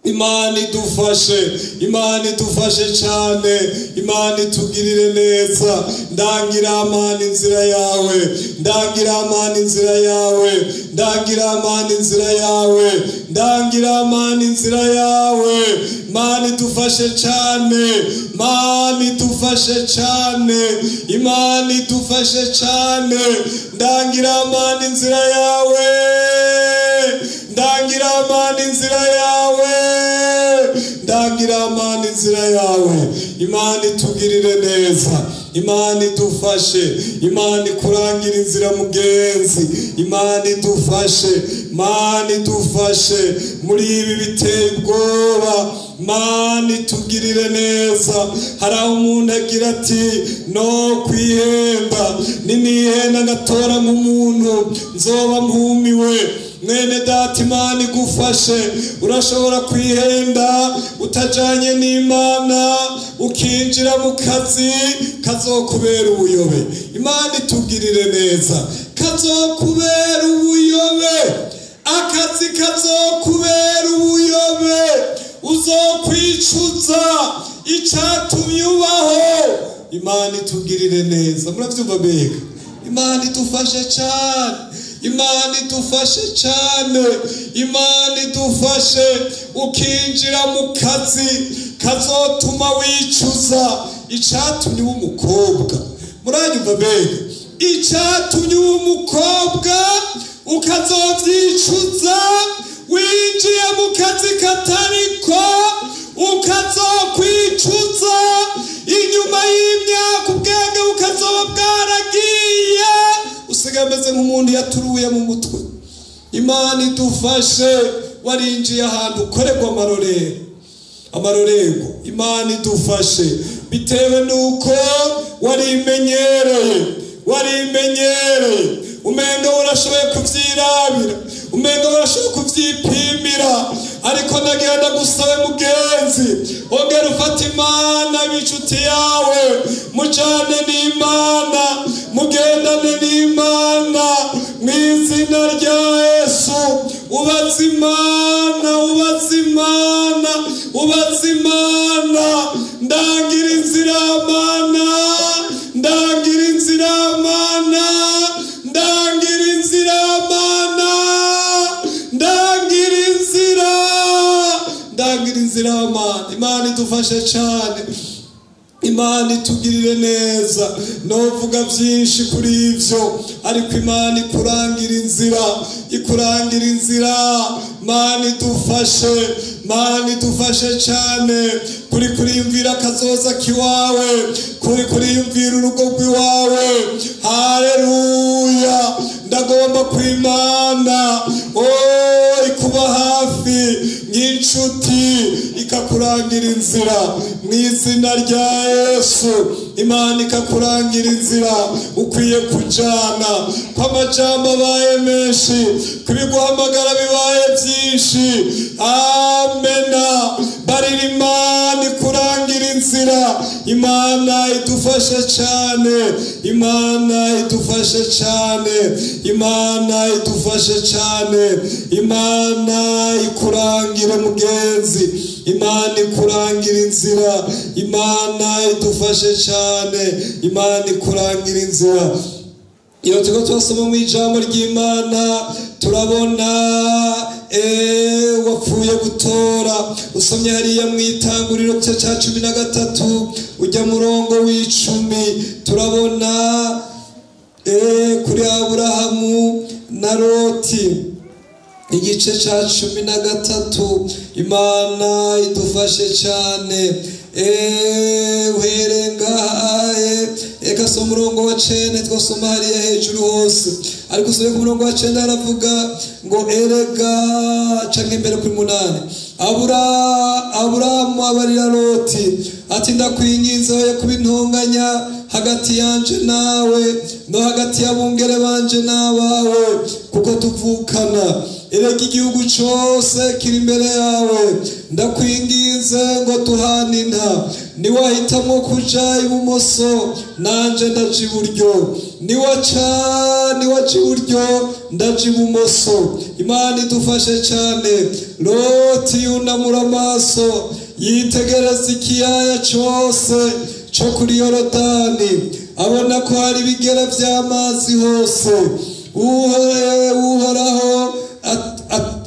Imana idufashe, Imana idufashe cane, Imana itugirire neza. Ndangira Mana inzira yawe, ndangira Mana inzira yawe, ndangira Mana inzira yawe, ndangira Mana inzira yawe. Imana idufashe cane, Imana idufashe cane, Imana idufashe cane. Ndangira Mana inzira yawe, ndangira Mana inzira yawe, ndangira Mana inzira yawe. Imana itugirire neza, Imana idufashe, Imana ikurangira inzira mugenzi. Imana idufashe, Imana idufashe muri ibi biteye ubwoba. Imana itugirire neza. Hari aho umuntu agira ati no kwihenda, ninihenda ngatora nk'umuntu nzoba mpumiwe. Mwene data, Imana igufashe. Urashobora kwihenda utajanye n'Imana, ukinjira mu kazi kazokubera ubuyobe. Imana itugirire neza. Kazokubera ubuyobe, akazi kazokubera ubuyobe, uzokwicuza icatumye ubaho. Imana itugirire neza. Muravyumva mbega? Imana idufashe cane, Imana idufashe cane, Imana idufashe. Ukinjira mu kazi kazotuma wicuza icatumye uba umukobwa. Muranyumva mbega? Icatumye uba umukobwa ukazovyicuza, winjiye mu kazi katariko, ukazokwicuza inyuma y'imyaka, ubwenge bukazoba bwaragiye, usigaye Usigaye ameze nk'umuntu yaturuye mu mutwe. Imana idufashe. Warinjiye ahantu ukorerwa amarorerwa. Imana idufashe bitewe nuko warimenyereye, umenga urashoboye kuvyirabira, umenga urashoboye kuvyipimira. Ariko ndagenda gusabe mugenzi, ongera ufate Imana ibicuti yawe, mujane n'Imana, mugendane n'Imana mw'izina rya Yesu. Ubaze Imana, ubaze Imana, ubaze Imana. Ndangira inzira Mana, ndangira inzira Mana, ndangira inzira Mana, ndangira inzira, ndangira inzira Mana. Imana idufashe cyane, Imana itugirire neza. Novuga byinshi kuri ivyo, ariko Imana ikurangira inzira, ikurangira inzira. Imana idufashe, Imana idufashe cyane. Kuri kuriyumvira kazoza kiwawe, kuri kuriyumvira urugo rw'iwawe. Haleluya. Ndagomba kwimana ikuba hafi nk'inshuti, ikakurangira inzira mw'izina rya Yesu. Imana ikakurangira inzira ukwiye kujana. Ko amajambo abaye menshi, kubiguhamagara bibaye byinshi. Amena. Barira Imana ikurangira inzira. Imana idufashe cyane, Imana idufashe cyane, Imana idufashe cyane. Imana ikurangire mugenzi, Imana ikurangira inzira. Imana idufashe cyane, Imana ikurangira inzira. Iyo turiko turasoma mu ijambo ry'Imana turabona wapfuye gutora. Usomye hariya mu itanguriro cya 13 ujya murongo w'icumi, turabona kuri Aburahamu na Loti igice cya 13. Imana idufashe cyane. Uhere ngahaye, eka soma umurongo wa 9, twasoma hariya hejuru hose, ariko usome ku murongo wa 9 aravuga ngo erega canke imbere kuri 8. Aburahamu abarira Loti ati ndakwinginze oye kubintonganya hagati yanje nawe no hagati y'abungere banje n'abawe, kuko tuvukana. Erega igihugu cyose kiri imbere yawe, ndakwinginze ngo tuhane inta. Niwahitamwo kuja ibumoso, nanje ndaja iburyo, niwaca iburyo, ndaja ibumoso. Imana idufashe cyane. Loti yunamura amaso yitegereza ikiyaya cyose cyo kuri Yorodani, abona ko hari ibigera by'amazi hose. Uhoraho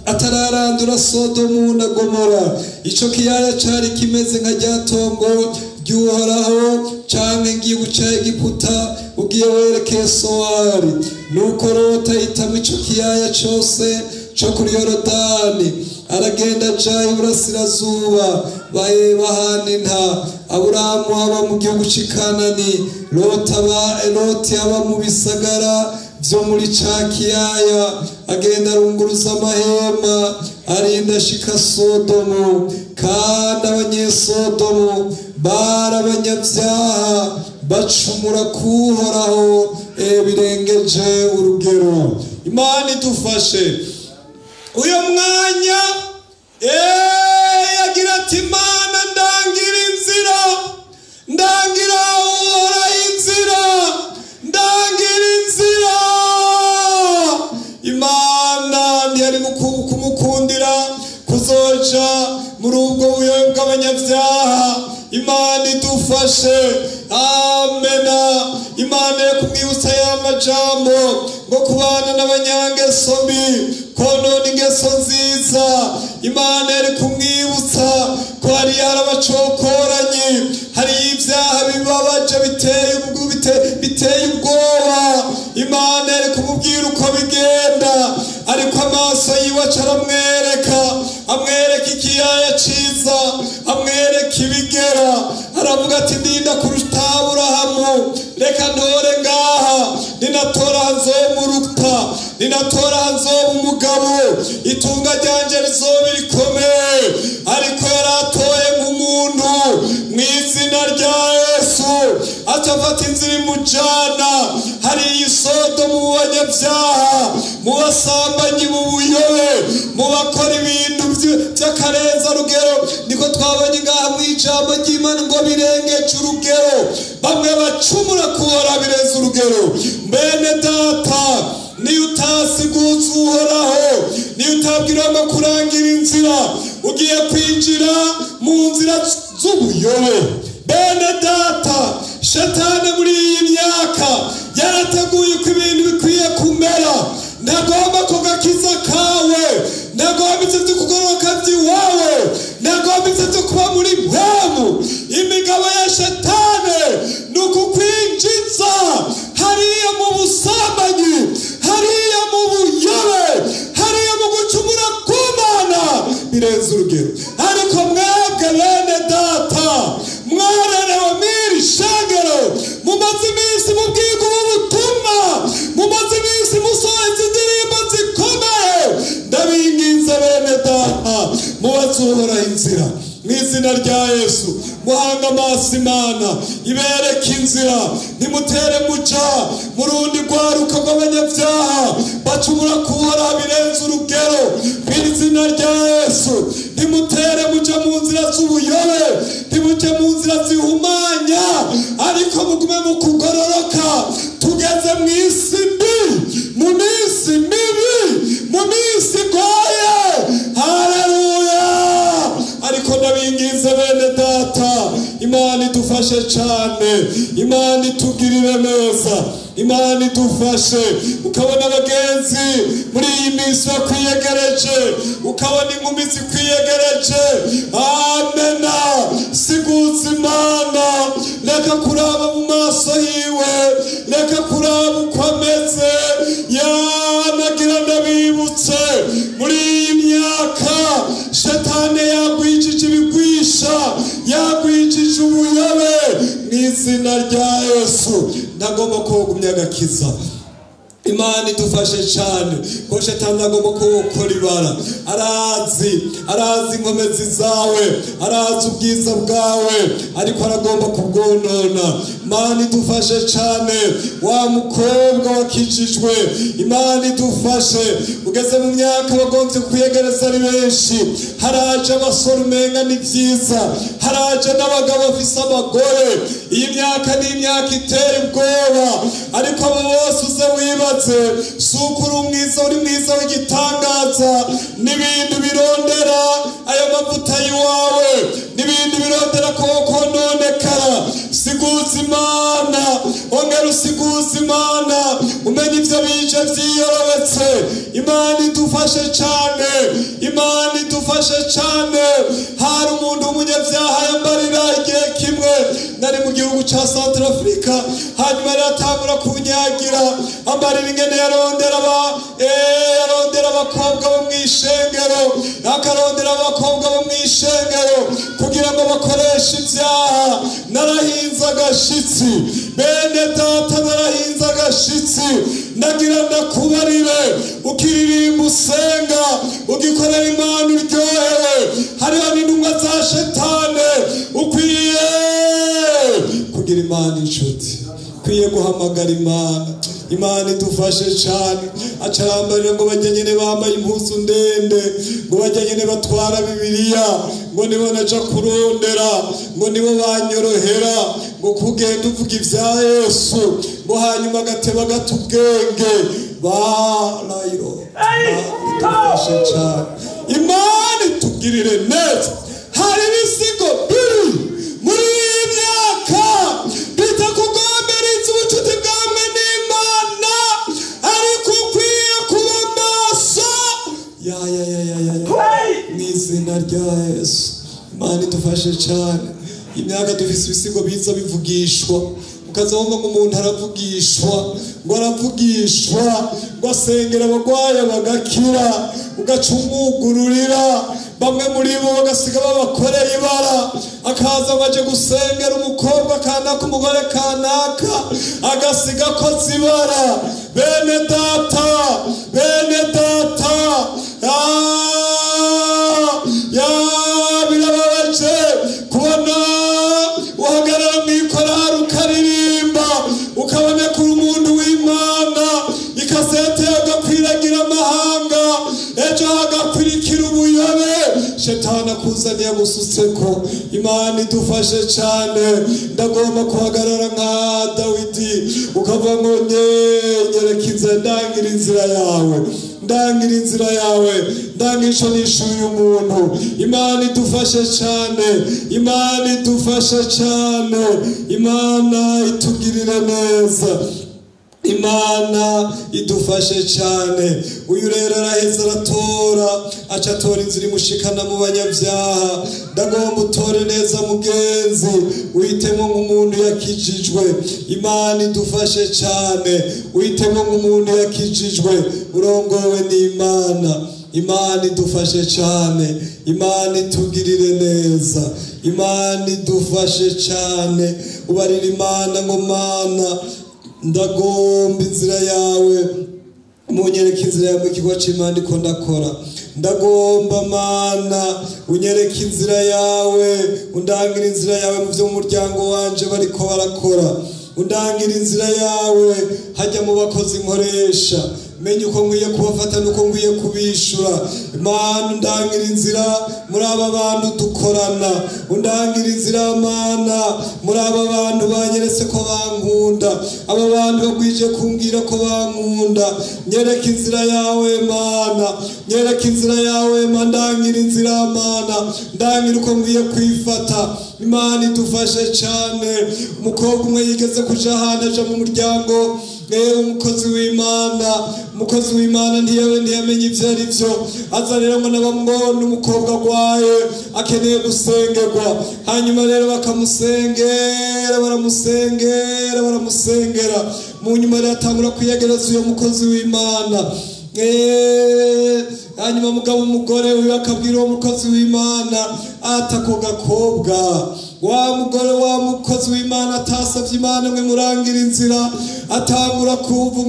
atararandura Sodomu na Gomora. Ico kiyaya cari kimeze nka rya tongo ry'Uhoraho canke ngiye ca Egiputa ugiye werekeye Sowari. Nuko Loti ahitamo ico kiyaya cose cyo kuri Yorodani, aragenda aja iburasirazuba bahana inta. Aburahamu aba mu gihugu c'i Kanani, Loti aba mu bisagara byo muri ca kiyaya. Agenda arunguruza amahema arinda ashika Sodomu. Kandi abanyesodomu bari abanyabyaha, bacumura kuhoraho birengeje urugero. Imana idufashe. Uyo mwanya yagira ati Imana ndangira inzira, ndangira Uhoraho inzira, ndangira inzira. Imana ntiyari kumukundira kuzoja muri ubwo buyobe bw'abanyabyaha. Imana idufashe. Amena. Imana yo kumwibutsa ya majambo ngo kubana n'abanyangeso mbi konona ingeso nziza. Imana yari kumwibutsa ko hari yarabacokoranye, hari ibyaha bibabaje biteye ubwoba. Imana yari kumubwira uko bigenda, ariko amaso yiwe aramwereka, amwereka ikiyaya ciza, amwereka ibigera. Aravuga ati ndinda kuruta Aburahamu, reka ntore ngaha, ninatora nzomuruta, ninatora nzoba umugabo, itunga ryanje rizoba rikomeye. Ariko yaratoye nk'umuntu mu izina rya Yesu, aca afata inzira imujana hariya i Sodomu mu banyabyaha, mu basambanyi, mu buyobe, mu bakora ibintu by'akarenzarugero. Niko twabonye ngaha mu ijambo ry'Imana ngo birengeje urugero, bamwe bacumura kuhora birenze urugero. Bene data, niyo utasigutse Uhoraho, niyo utabwira ngo kurangira inzira, ugiye kwinjira mu nzira z'ubuyobe. Bene data, Shetani muri iyi myaka yarateguye uko ibintu bikwiye kumera. Ntagomba kugakiza kawe, ntagomba ibyo byo kugororoka by'iwawe, ntagomba ibyo byo kuba muri mpemu. Imigabo ya Shetani ni ukukwinjiza hariya mu busambanyi, hariya mu buyobe, hariya mu gucumura ku Mana birenze urugero. Ariko mwebwe bene data mwarerewe mw'iri shengero, mumaze iminsi mubwirwa ubutumwa, mumaze iminsi musohora indirimbo zikomeye, ndabinginze bene data mubaze Uhoraho inzira mu izina rya Yesu. Muhanga amaso Imana ibereke inzira, ntimutere muja mu rundi rwaruka rw'abanyabyaha bacumura kuhora birenze urugero mu izina rya Yesu. Ntimutere muja mu nzira z'ubuyobe, ntimuje mu nzira zihumanya, ariko mugume mu kugororoka. Tugeze mu isi mbi, mu minsi mibi, mu minsi igoye. Haleluya! Ariko ndabinginze bene data, Imana idufashe cyane, Imana itugirire neza, Imana idufashe. Ukabona abagenzi muri iyi minsi bakwiyegereje, ukabona inkumi zikwiyegereje. Amena. Sigutse Imana, reka kuraba mu maso yiwe, reka kuraba uko ameze. Yanagira ndabibutse, muri iyi myaka Shetani yagwijije ibigwisha, yagwijije ubuyobe mu izina rya Yesu. Ndagomba kugumya agakiza. Imana idufashe cyane, ko Shetani agomba kuwukora ibara. Arazi inkomezi zawe, arazi ubwiza bwawe, ariko aragomba kubwonona. Imana idufashe cyane, wa mukobwa wakijijwe, Imana idufashe. Ugeze mu myaka bagombye kwiyegereza ari benshi, haraje abasore umenga ni byiza, haraje n'abagabo bafise abagore. Iyi myaka ni imyaka itera ubwoba, ariko abo bose uze wibaze, si uko uri umwiza, uri mwiza w'igitangaza, n'ibindi birondera ayo mavuta y'iwawe, n'ibindi birondera ko kononekara. Siguza Imana, ongera usiguze Imana, umenye ibyo bije byiyorobetse. Imana idufashe cyane, Imana idufashe cyane. Hari umuntu w'umunyabyaha yambarira igihe kimwe, nari mu gihugu cya Centrafrica, hanyuma aratangura kunyagira, ambarira ingene yarondera abakobwa bo mu ishengero, akarondera abakobwa bo mu ishengero kugira ngo bakoreshe ibyaha. Narahinze agashitsi, bene data, narahinze agashitsi. Ndagira ndakubarire, ukiririmba usenga, ugikorera Imana uryohewe, hariho n'intumwa za Shetani. Ukwiye kugira Imana inshuti, ukwiye guhamagara Imana. Imana idufashe cyane. Acarambarira ngo bajye nyine bambaye impuzu ndende, ngo bajye nyine batwara Bibiliya, ngo nibo naja kurondera, ngo nibo banyorohera, ngo kugenda uvuga ibya Yesu, ngo hanyuma agateba gato ubwenge barayiro. Idufashe cyane, Imana itugirire neza. Hari ibisigo biri muri iyi myaka bitakugomberiza ubucuti bwawe n'Imana, ariko ukwiye kuba maso. Ya ya ya ya ya, mu izina rya Yesu. Imana idufashe cyane. Imyaka dufise ibisigo biza bivugishwa, ukaza wumva ngo umuntu aravugishwa, ngo aravugishwa, ngo asengera abagwaye bagakira, ugaca umwugururira. Bamwe muri bo bagasiga babakoreye ibara, akaza baje gusengera umukobwa kanaka, umugore kanaka, agasiga akoze ibara. Bene data, bene data, ya birababaje kubona uhagarara mu ikorari ukaririmba, ukabona ko uri umuntu w'Imana, ikasete agakwiragira amahanga, ejo hagakwirikira ubuyobe, shetani akuzaniye agusutseko. Imana idufashe cyane. Ndagomba guhagarara nka Dawidi, ukavuga ngo nyereka inzira, ndangira inzira yawe, ndangira inzira yawe, ndangira ico nishuye umuntu. Imana idufashe cyane, Imana idufashe cyane, Imana itugirire neza, Imana idufashe cyane. Uyu rero araheza aratora, aca atora inzira imushikana mu banyabyaha. Ndagomba utore neza mugenzi, uhitemo nk'umuntu yakijijwe. Imana idufashe cyane, uhitemo nk'umuntu yakijijwe, urongowe n'Imana. Imana idufashe cyane, Imana itugirire neza, Imana idufashe cyane. Ubarira Imana ngo Mana, ndagomba inzira yawe, munyereke inzira yawe mu kigo c'Imana ndiko ndakora. Ndagomba Mana unyereke inzira yawe, undangira inzira yawe mu byo muryango wanje bariko barakora, undangira inzira yawe hajya mu bakozi nkoresha, menye uko nkwiye kubafata nuko nkwiye kubishura. Mana undangira inzira muri aba bantu dukorana, undangira inzira Mana muri aba bantu banyeretse ko bankunda, aba bantu bagwije kumbwira ko bankunda. Nyereka inzira yawe Mana, nyereka inzira yawe Mana, ndangira inzira Mana, ndangira uko nkwiye kwifata. Imana idufashe cyane. Umukobwa umwe yigeze kuja ahantu aja mu muryango, umukozi w'Imana, umukozi w'Imana ntiyamenye ivyo ari vyo, aza rero ngo nabamubona umukobwa agwaye akeneye gusengerwa. Hanyuma rero bakamusengera, baramusengera, baramusengera. Mu nyuma rero atangura kwiyegereza uyo mukozi w'Imana. Hanyuma mugabo umugore wiwe akabwira uwo mukozi w'Imana ati ako gakobwa, wa mugore wa mukozi w'Imana atasavye Imana mwe murangira inzira, atangura kumva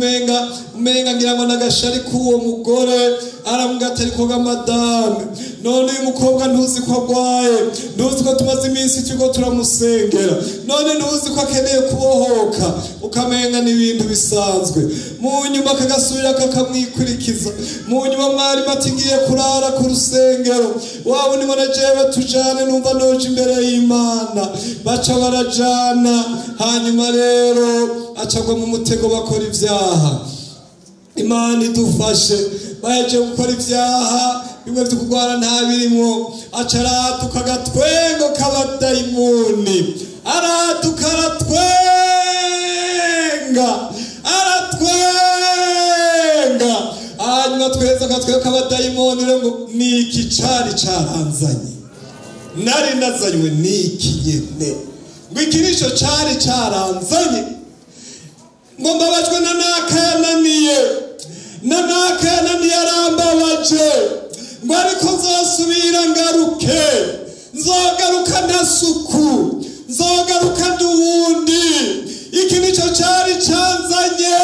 umenga ngira ngo nagashari k'uwo mugore. Aramubwira ati ariko ga madame, none uyu mukobwa ntuzi ko agwaye, ntuzi ko tumaze iminsi turiko turamusengera, none ntuzi ko akeneye kubohoka, ukamenga n'ibintu bisanzwe. Mu nyuma akagasubira kakamwikurikiza. Mu nyuma mwarimu ati ngiye kurara ku rusengero, wa wundi ngo na jewe tujane, numva noje imbere y'Imana. Baca barajana. Hanyuma rero acagwa mu mutego bakora ivyaha. Imana idufashe. Bahejeje gukora ivyaha bimwe vyo kurwara nta birimwo, aca araduka agatwengo k'abadayimoni, araduka aratwenga, aratwenga. Hanyuma tweza agatwengo k'abadayimoni rero ngo niki cari caranzanye, nari nazanywe niki nyene, ngo iki nico cari caranzanye, ngo mbabajwe na naka yananiye, na naka yananiye arambabaje, ngo ariko nzosubira ngaruke, nzogaruka ntasuku, nzogaruka ndi uwundi, iki nico cari canzanye,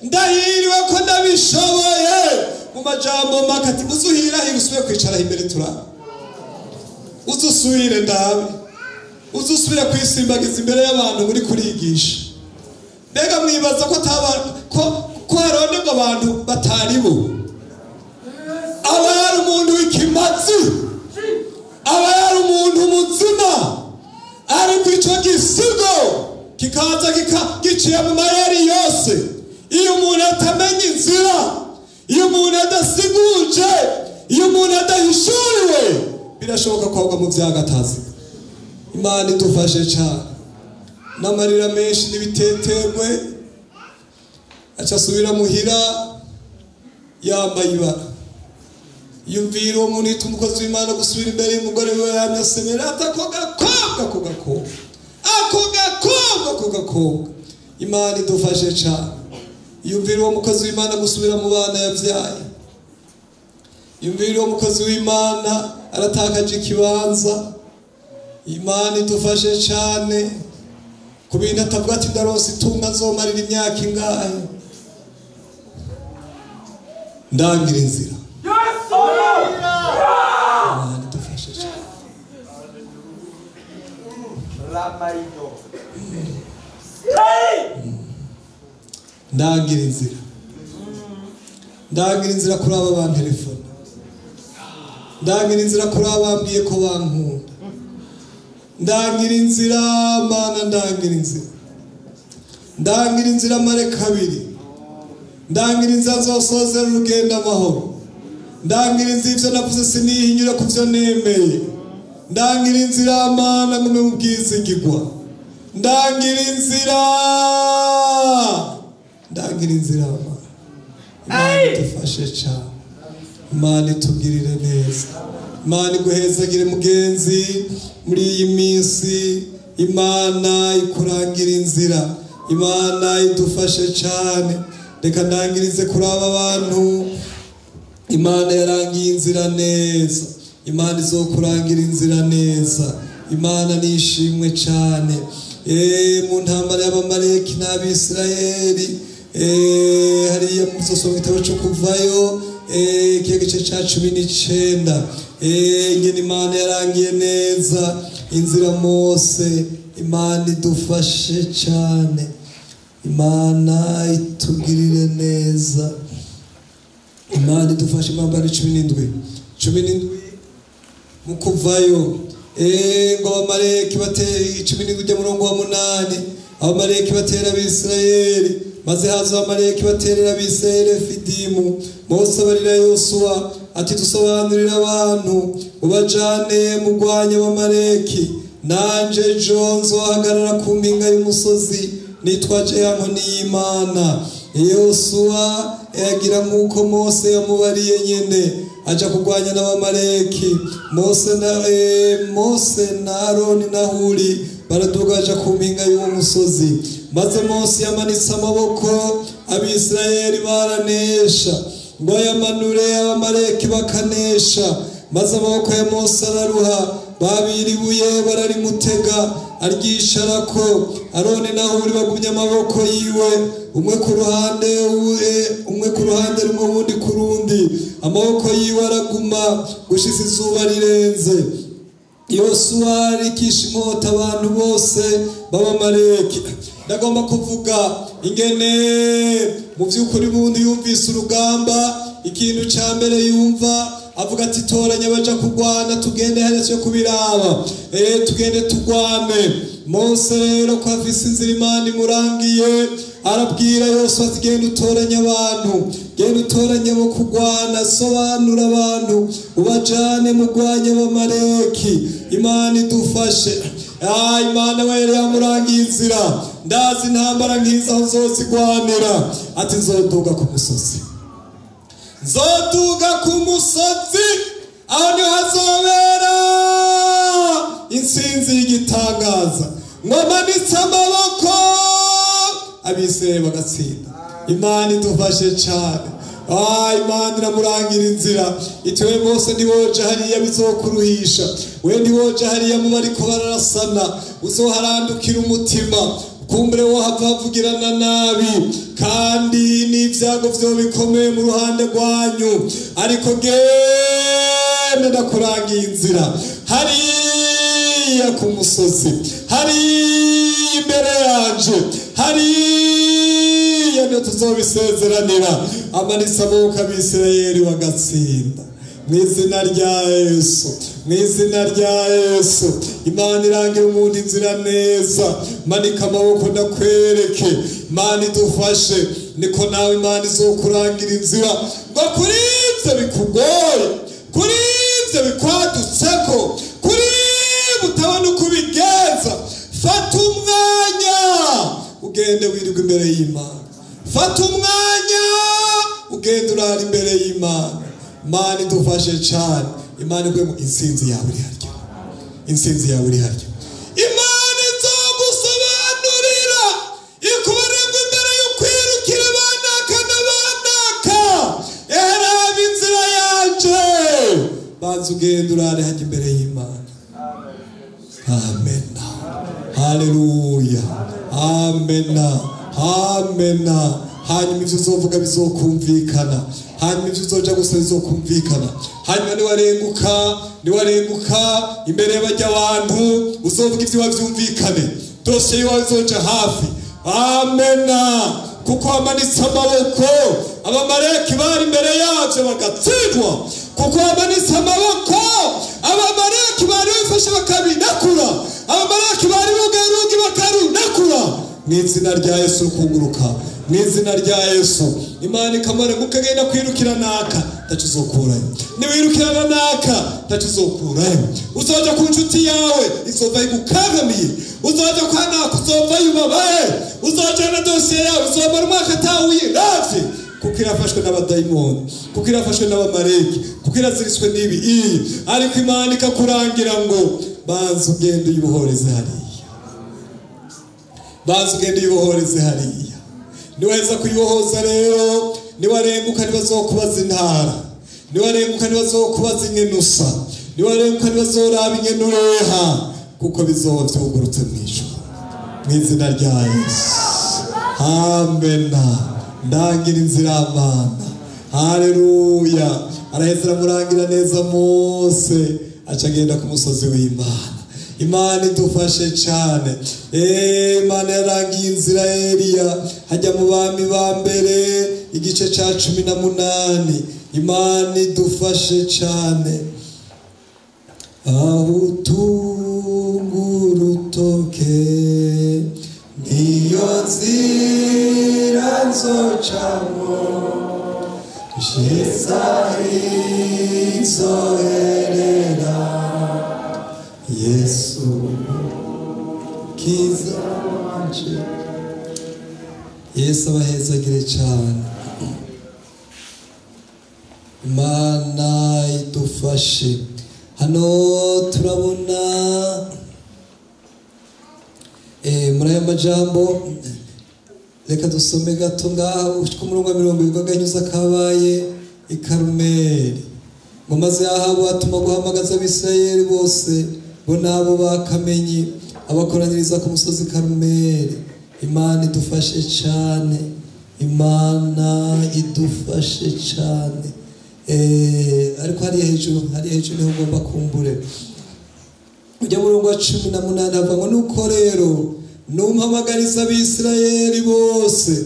ndahiriwe ko ndabishoboye. Mu majambo make ati uzuhirahira usubire kwicara imbere turabe, uzusubire ndabe, uzusubire kwisimbagiza imbere y'abantu muri kurigisha. Mbega mwibaza ko ko haronderwa abantu batari bo? Aba yari umuntu w'ikimazi, aba yari umuntu muzima, ariko ico gisigo kikaza giciye mu mayeri yose. Iyo umuntu atamenya inzira, iyo umuntu adasiguje, iyo umuntu adahishuriwe, birashoboka ko agwa mu vyago atazi. Imana idufashe cyane. N'amarira menshi n'ibiteterwe, aca asubira muhira yambaye ibara. Yumvira uwo muntu yitwa umukozi w'Imana gusubira imbere y'umugore wiwe yamye asemera ati ako gakobwa, ako gakobwa, ako gakobwa, ako gakobwa. Imana idufashe cyane. Yumvira uwo mukozi w'Imana gusubira mu bana yavyaye. Yumvira uwo mukozi w'Imana aratakaje ikibanza. Imana idufashe cyane ku bintu atavuga ati ndaronse itunga nzomarira imyaka ingahe. Ndangira inzira. Imana idufashe cyane. Ndangira inzira. Ndangira inzira kuri aba bantelefone. Ndangira inzira kuri abambwiye ko bankunda. Ndangira inzira Mana, ndangira inzira. Ndangira inzira mare kabiri. Ndangira inzira nzosozera urugendo amahoro. Ndangira inzira ivyo navuze sinihinyura ku vyo nemeye. Ndangira inzira Mana ngume mu bwizigirwa. Ndangira inzira. Ndangira inzira Mana. Imana idufashe cyane. Imana itugirire neza. Imana iguhezagire mugenzi muri iyi minsi. Imana ikurangira inzira. Imana idufashe cyane. Reka ndangirize kuri aba bantu. Imana yarangiye inzira neza. Imana izokurangira inzira neza. Imana nishimwe cyane. Mu ntambara y'Abamaleki n'Abisirayeli, hariya muzosoma igitabo cyo Kuvayo, igice cya 19. Ingene Imana yarangiye neza inzira Mose. Imana idufashe cyane. Imana itugirire neza. Imana idufashe. Imana 17 mu Kuvayo. Ngo Abamaleki batera 17 ujya murongo wa 8. Abamaleki batera Abisirayeli. Maze haza Abamaleki baterera Abisirayeli Refidimu. Mose abarira Yosuwa ati dusobanurira abantu ubajane mugwanye Abamaleki, nanje ejo nzohagarara ku mpinga y'umusozi nitwaje ya nkoni y'Imana. Yosuwa yagira nk'uko Mose yamubariye nyene, aja kurwanya n'Abamaleki. Mose na Aroni na Huri baraduga baja ku mpinga y'uwo musozi. Maze Mose yamanitse amaboko, Abisirayeli baranesha. Ngo yamanure Abamaleki bakanesha. Maze amaboko ya Mose araruha, babiribuye bararimutega aryisharako. Aroni na Huri bagumya amaboko yiwe, umwe ku ruhande rumwe uwundi ku rundi. Amaboko yiwe araguma gushitsa izuba rirenze. Yosuwa arikisha inkota abantu bose b'Abamaleki. Ndagomba kuvuga ingene mu by'ukuri bundi yumvise urugamba, ikintu ca mbere yumva avuga ati toranya baja kurwana, tugende hariya tuje kubiraba, tugende turwane. Mose rero ko afise inzira Imana imurangiye, arabwira Yosuwa ati genda utoranye abantu, genda utoranye bo kurwana, sobanura abantu ubajane mugwanye Abamaleki. Imana idufashe. Imana we yari yamurangiye inzira. Ndazi intambara nkiza aho nzozigwanira. Ati nzoduga ku musozi. Nzoduga ku musozi, aho niho hazobera intsinzi y'igitangaza. Ngo manitse amaboko Abisirayeli bagatsinda. Imana idufashe cyane. Imana iramurangira inzira. Iti we Mose ntiwoja hariya bizokuruhisha, we ntiwoja hariya mu bariko bararasana, uzoharandukira umutima, kumbure wo hava havugirana nabi, kandi n'ibyago vyo bikomeye mu ruhande rwanyu, ariko genda ndakurangiye inzira. Hariya ku musozi, hariya imbere yanje, hariya niyo tuzobisezeranira. Amanitse amaboko Abisirayeli bagatsinda. Mu izina rya Yesu, mu izina rya Yesu. Imana irangira umuntu inzira neza. Manika amaboko ndakwereke. Imana idufashe. Niko nawe Imana izokurangira inzira. Ngo kuri ivyo bikugoye, kuri ivyo bikwadutseko, kuri utabona uko ubigenza, fata umwanya ugende wirirwe imbere y'Imana. Fata umwanya ugende urara imbere y'Imana. Imana idufashe cyane. Imana iguhe mu intsinzi yawe iri harya. Intsinzi yawe iri harya. Imana izogusobanurira ikubarenga imbere y'ukwirukira banaka na banaka. Eraba inzira yanje. Banza ugenda urare hajya imbere y'Imana. Amen. Haleluya. Amen. Amen. Hanyuma ivyo uzovuga bizokumvikana, hanyuma ivyo uzoja gusa bizokumvikana, hanyuma niwarenguka imbere y'abajya abantu uzovuga ivyo wavyumvikane, dosiye yawe izoja hafi. Amena. Kuko wamanitse amaboko, abamareki bari imbere yavyo bagatsindwa. Kuko wamanitse amaboko, abamareki bari bifashe bakabinakura, abamareki bari bugaye urugi bakarunakura. Mu izina rya Yesu kunguruka, mu izina rya Yesu. Imana ikamara mukagenda kwirukira naka ndacuzokurayo, niwirukirana naka ndacuzokurayo. Uzoja ku nshuti yawe izova igukangamiye, uzoja kwa naka uzova yubabaye, uzoja na dosiye yawe uzomara umwaka atawuyiravye, kuko irafashwe n'abadayimoni, kuko irafashwe n'abamareki, kuko iraziriswe n'ibi iyi. Ariko Imana ikakurangira ngo banza ugende uyibohoreze hariya, banza ugende uyibohoreze hariya. Niwaheza kuyibohoza rero, niwarenguka ntibazokubaza intara, niwarenguka ntibazokubaza inkenusa, niwarenguka ntibazoraba inkenureha, kuko bizoba vyugurutse mw'ijuru. Mu izina rya Yesu. Amena. Ndangira inzira Mana. Haleluya. Araheza aramurangira neza Mose, aca agenda ku musozi w'Imana. Imana idufashe cyane. Imana yarangiye inzira Eliya hajya mu bami ba mbere igice ca 18. Imana idufashe cyane. Aho utunga urutoke niyo nzira nzocamwo, nshitsa inzoherera Yesu kiza wanje. Yesu abahezagire cyane. Imana idufashe. Hano turabona muri aya majambo, reka dusome gato ngaho ku murongo wa 70 aganyuza kabaye i Karumeli. Ngo maze Ahabu atuma guhamagaza Abisirayeli bose bo nabo bakamenyi, abakoraniriza ku musozi Karumeli. Imana idufashe cyane, Imana idufashe cyane. Ariko hariya hejuru, hariya hejuru niho ugomba kumbure. Ujya murongo wa 18 avuga ngo nuko rero numpamagariza Abisirayeli bose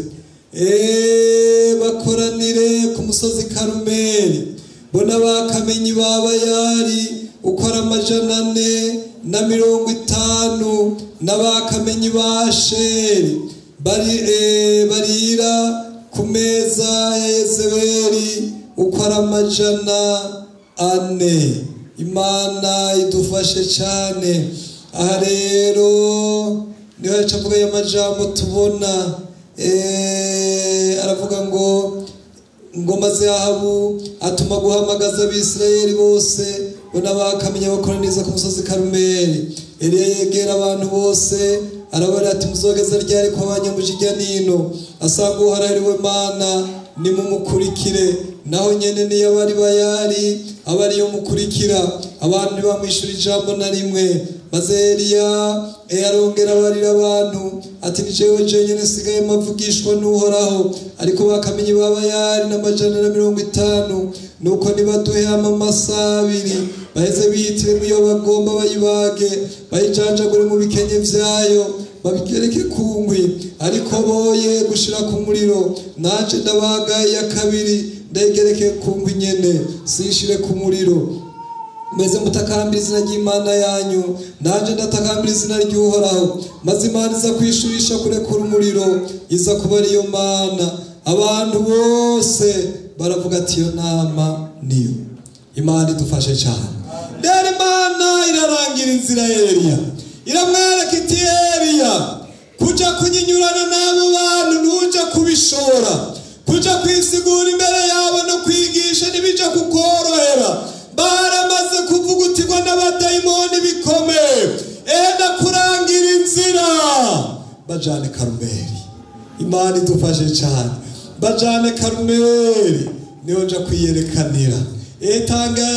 bakoranire ku musozi Karumeli, bo n'abakamenyi ba Bayali uko ari 450 n'abakamenyi ba Asheri barira ku meza ya Yezebeli uko ari 400. Imana idufashe cyane. Aha rero niho yaca avuga aya majambo tubona. Aravuga ngo maze Ahabu atuma guhamagaza Abisirayeli bose bo n'abakamenya bakoraniriza ku musozi Karumeli. Eliya yegera abantu bose arabara ati muzogeza ryari ko abanyamujijya nino? Asanga uharahiriwe Mana nimumukurikire. Naho nyene niyo abari Bayali abariyo mukurikira. Abantu ntibamwishura ijambo na rimwe. Maze Eliya arongera abarira abantu ati ni jewe jenyene nsigaye mavugishwa n'Uhoraho, ariko bakamenyi ba Bayali na 150. Nuko nibaduhe amamasa abiri baheze bihitire muyo bagomba bayibage, bayijanjagure mu bikenye vyayo, babigereke ku nkwi, ariko boye gushira ku muriro. Nanje ndabaga iya kabiri ndayigereke ku nkwi nyene, sinshire ku muriro. Mweze mutakambira izina ry'Imana yanyu, nanje ndatakambira izina ry'Uhoraho. Maze Imana iza kwishurisha kurekura umuriro, iza kuba ariyo Mana. Abantu bose baravuga ati iyo nama niyo. Imana idufashe cyane. Rero Imana irarangira inzira ya Eliya, iramwereka iti Eliya, kuja kunyinyurana n'abo bantu ntuja kubishobora, kuja kwisigura imbere yabo no kwigisha ntibija kukorohera. Baramaze kuvugutirwa n'abadayimoni bikomeye. Enda kurangira inzira, bajane Karumeli. Imana idufashe cyane. Bajane Karumeli niho nja kwiyerekanira. Etanga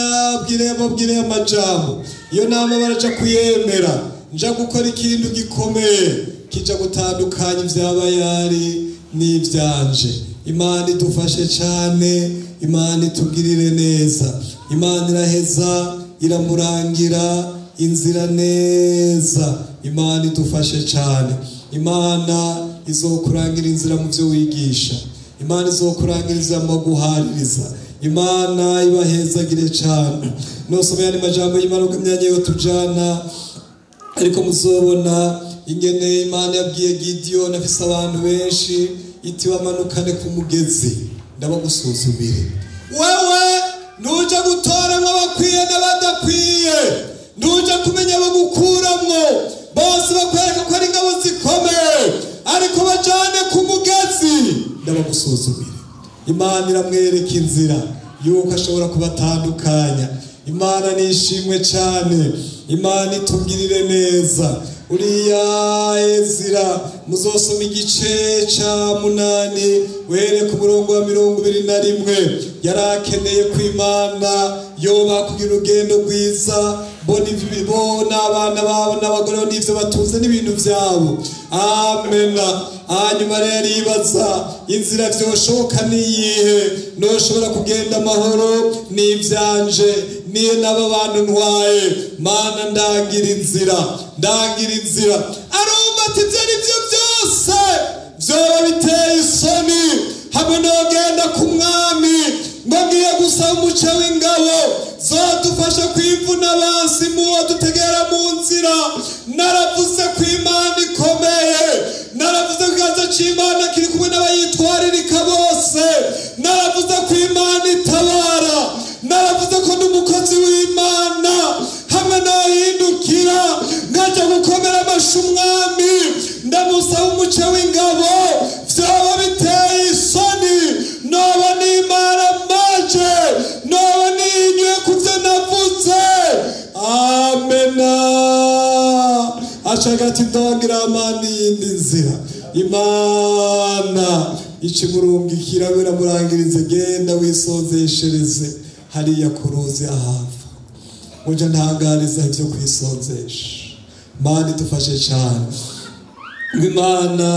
bwire amajambo iyo nama baraja kuyemera nja gukora ikintu gikomeye kija gutandukanya ivyabayari n'ivyanje. Imana idufashe cyane, Imana itugirire neza. Imana iraheza iramurangira inzira neza. Imana idufashe cyane. Imana izokurangira inzira mu byo wigisha. Imana izokurangira inzira mu guhaririza. Imana ibahezagire cyane. Nosoma yandi majambo y'Imana uko imyanya yo tujana, ariko muzobona ingene Imana yabwiye Gideon afise abantu benshi iti bamanukane ku mugezi ndabagusuzumire. Wewe ntuja gutoramwo abakwiye n'abadakwiye, ntuja kumenya abo gukuramwo, bose bakwereka ko ari ingabo zikomeye, ariko bajane ku mugezi ndabagusuzumire. Imana iramwereka inzira yuko ashobora kubatandukanya. Imana nishimwe cyane, Imana itugirire neza. Uriya Ezira muzosoma igice ca 8 uhere ku murongo wa 21. Yarakeneye ko Imana yoba kugira urugendo rwiza, bona abana babo n'abagore n'ivyo batunze n'ibintu vyabo. Amena. Hanyuma rero ibaza inzira vyoshoka niyihe, noshobora kugenda amahoro n'ivyanje niye n'aba bantu ntwaye. Mana ndangira inzira, ndangira inzira. Arumva ati ivyo ari vyo byose vyoba biteye isoni hamwe nogenda ku mwami ngo ngiye gusaba umuce w'ingabo zodufasha kwivuna abansi muwo dutegera mu nzira. Naravuze ko Imana ikomeye, naravuze ko ikiganza c'Imana kiri kumwe n'abayitwaririka bose, naravuze ko Imana itabara, naravuze ko n'umukozi w'Imana hamwe nohindukira nkaja gukomera amashi umwami ndamusaba umuce w'ingabo vyoba biteye isoni, noba n'Imana maje, noba ninyuye kuvyo navuze. Amena. Ashaka ati ndangira amani yindi nzira. Imana ikimurungikira biramurangirize, genda wisozeshereze hariya ku ruzi ahava. Muja ntangariza ivyo kwisozesha. Imana idufashe cyane. Imana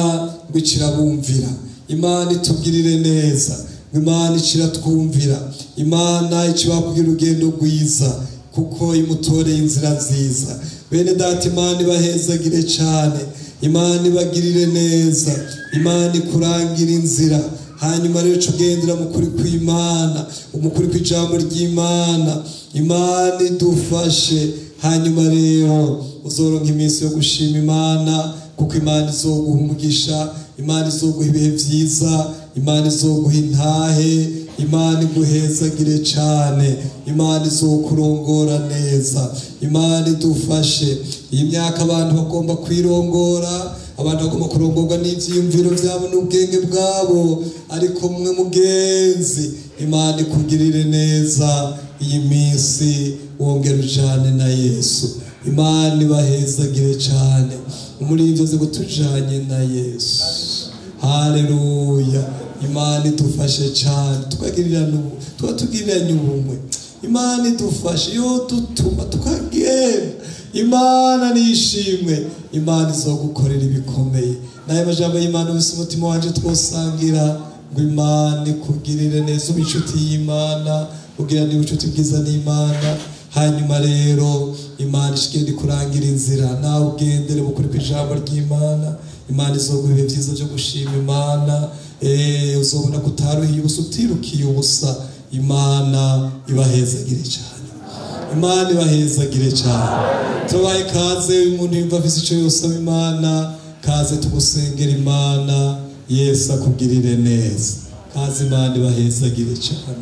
ngwicirabumvira, Imana itugirire neza, Imana iciratwumvira, Imana icibakugira urugendo rwiza kuko imutoreye inzira nziza. Bene data, Imana ibahezagire cyane, Imana ibagirire neza, Imana ikurangira inzira. Hanyuma rero ugendera mu kuri kw'Imana, umukuri kw'ijambo ry'Imana. Imana idufashe. Hanyuma rero uzoronka iminsi yo gushima Imana, kuko Imana izoguha umugisha, Imana izoguha ibihe vyiza, Imana izoguha intahe, Imana iguhezagire cyane, Imana izokurongora neza. Imana idufashe. Iyi myaka abantu bagomba kwirongora, abantu bagomba kurongorwa n'ivyiyumviro vyabo n'ubwenge bwabo, ariko mwe mugenzi, Imana ikugirire neza iyi minsi wongera ujane na Yesu. Imana ibahezagire cyane. Umurivyo ze gutujanye na Yesu. Haleluya. Imana idufashe cyane, tukatugirirana ubumwe. Imana idufashe yo dutuma tukagenda. Imana nishimwe, Imana izogukorera ibikomeye. Naye majambo y'Imana wese umutima wanje twosangira ngo Imana ikugirire neza, ube inshuti y'Imana, ugirane ubucuti bwiza n'Imana. Hanyuma rero Imana ishigende kurangira inzira, nawe ugendere mu kuri kw'ijambo ry'Imana. Imana izoguha ibihe vyiza vyo gushima Imana. Uzobona ko utaruhiye ubusa, utirukiye ubusa. Imana ibahezagire cyane, Imana ibahezagire cyane. Tubaye kaze umuntu yumva afise ico yosaba Imana, kaze tugusengera Imana, Yesu akugirire neza. Kaze Imana ibahezagire cyane.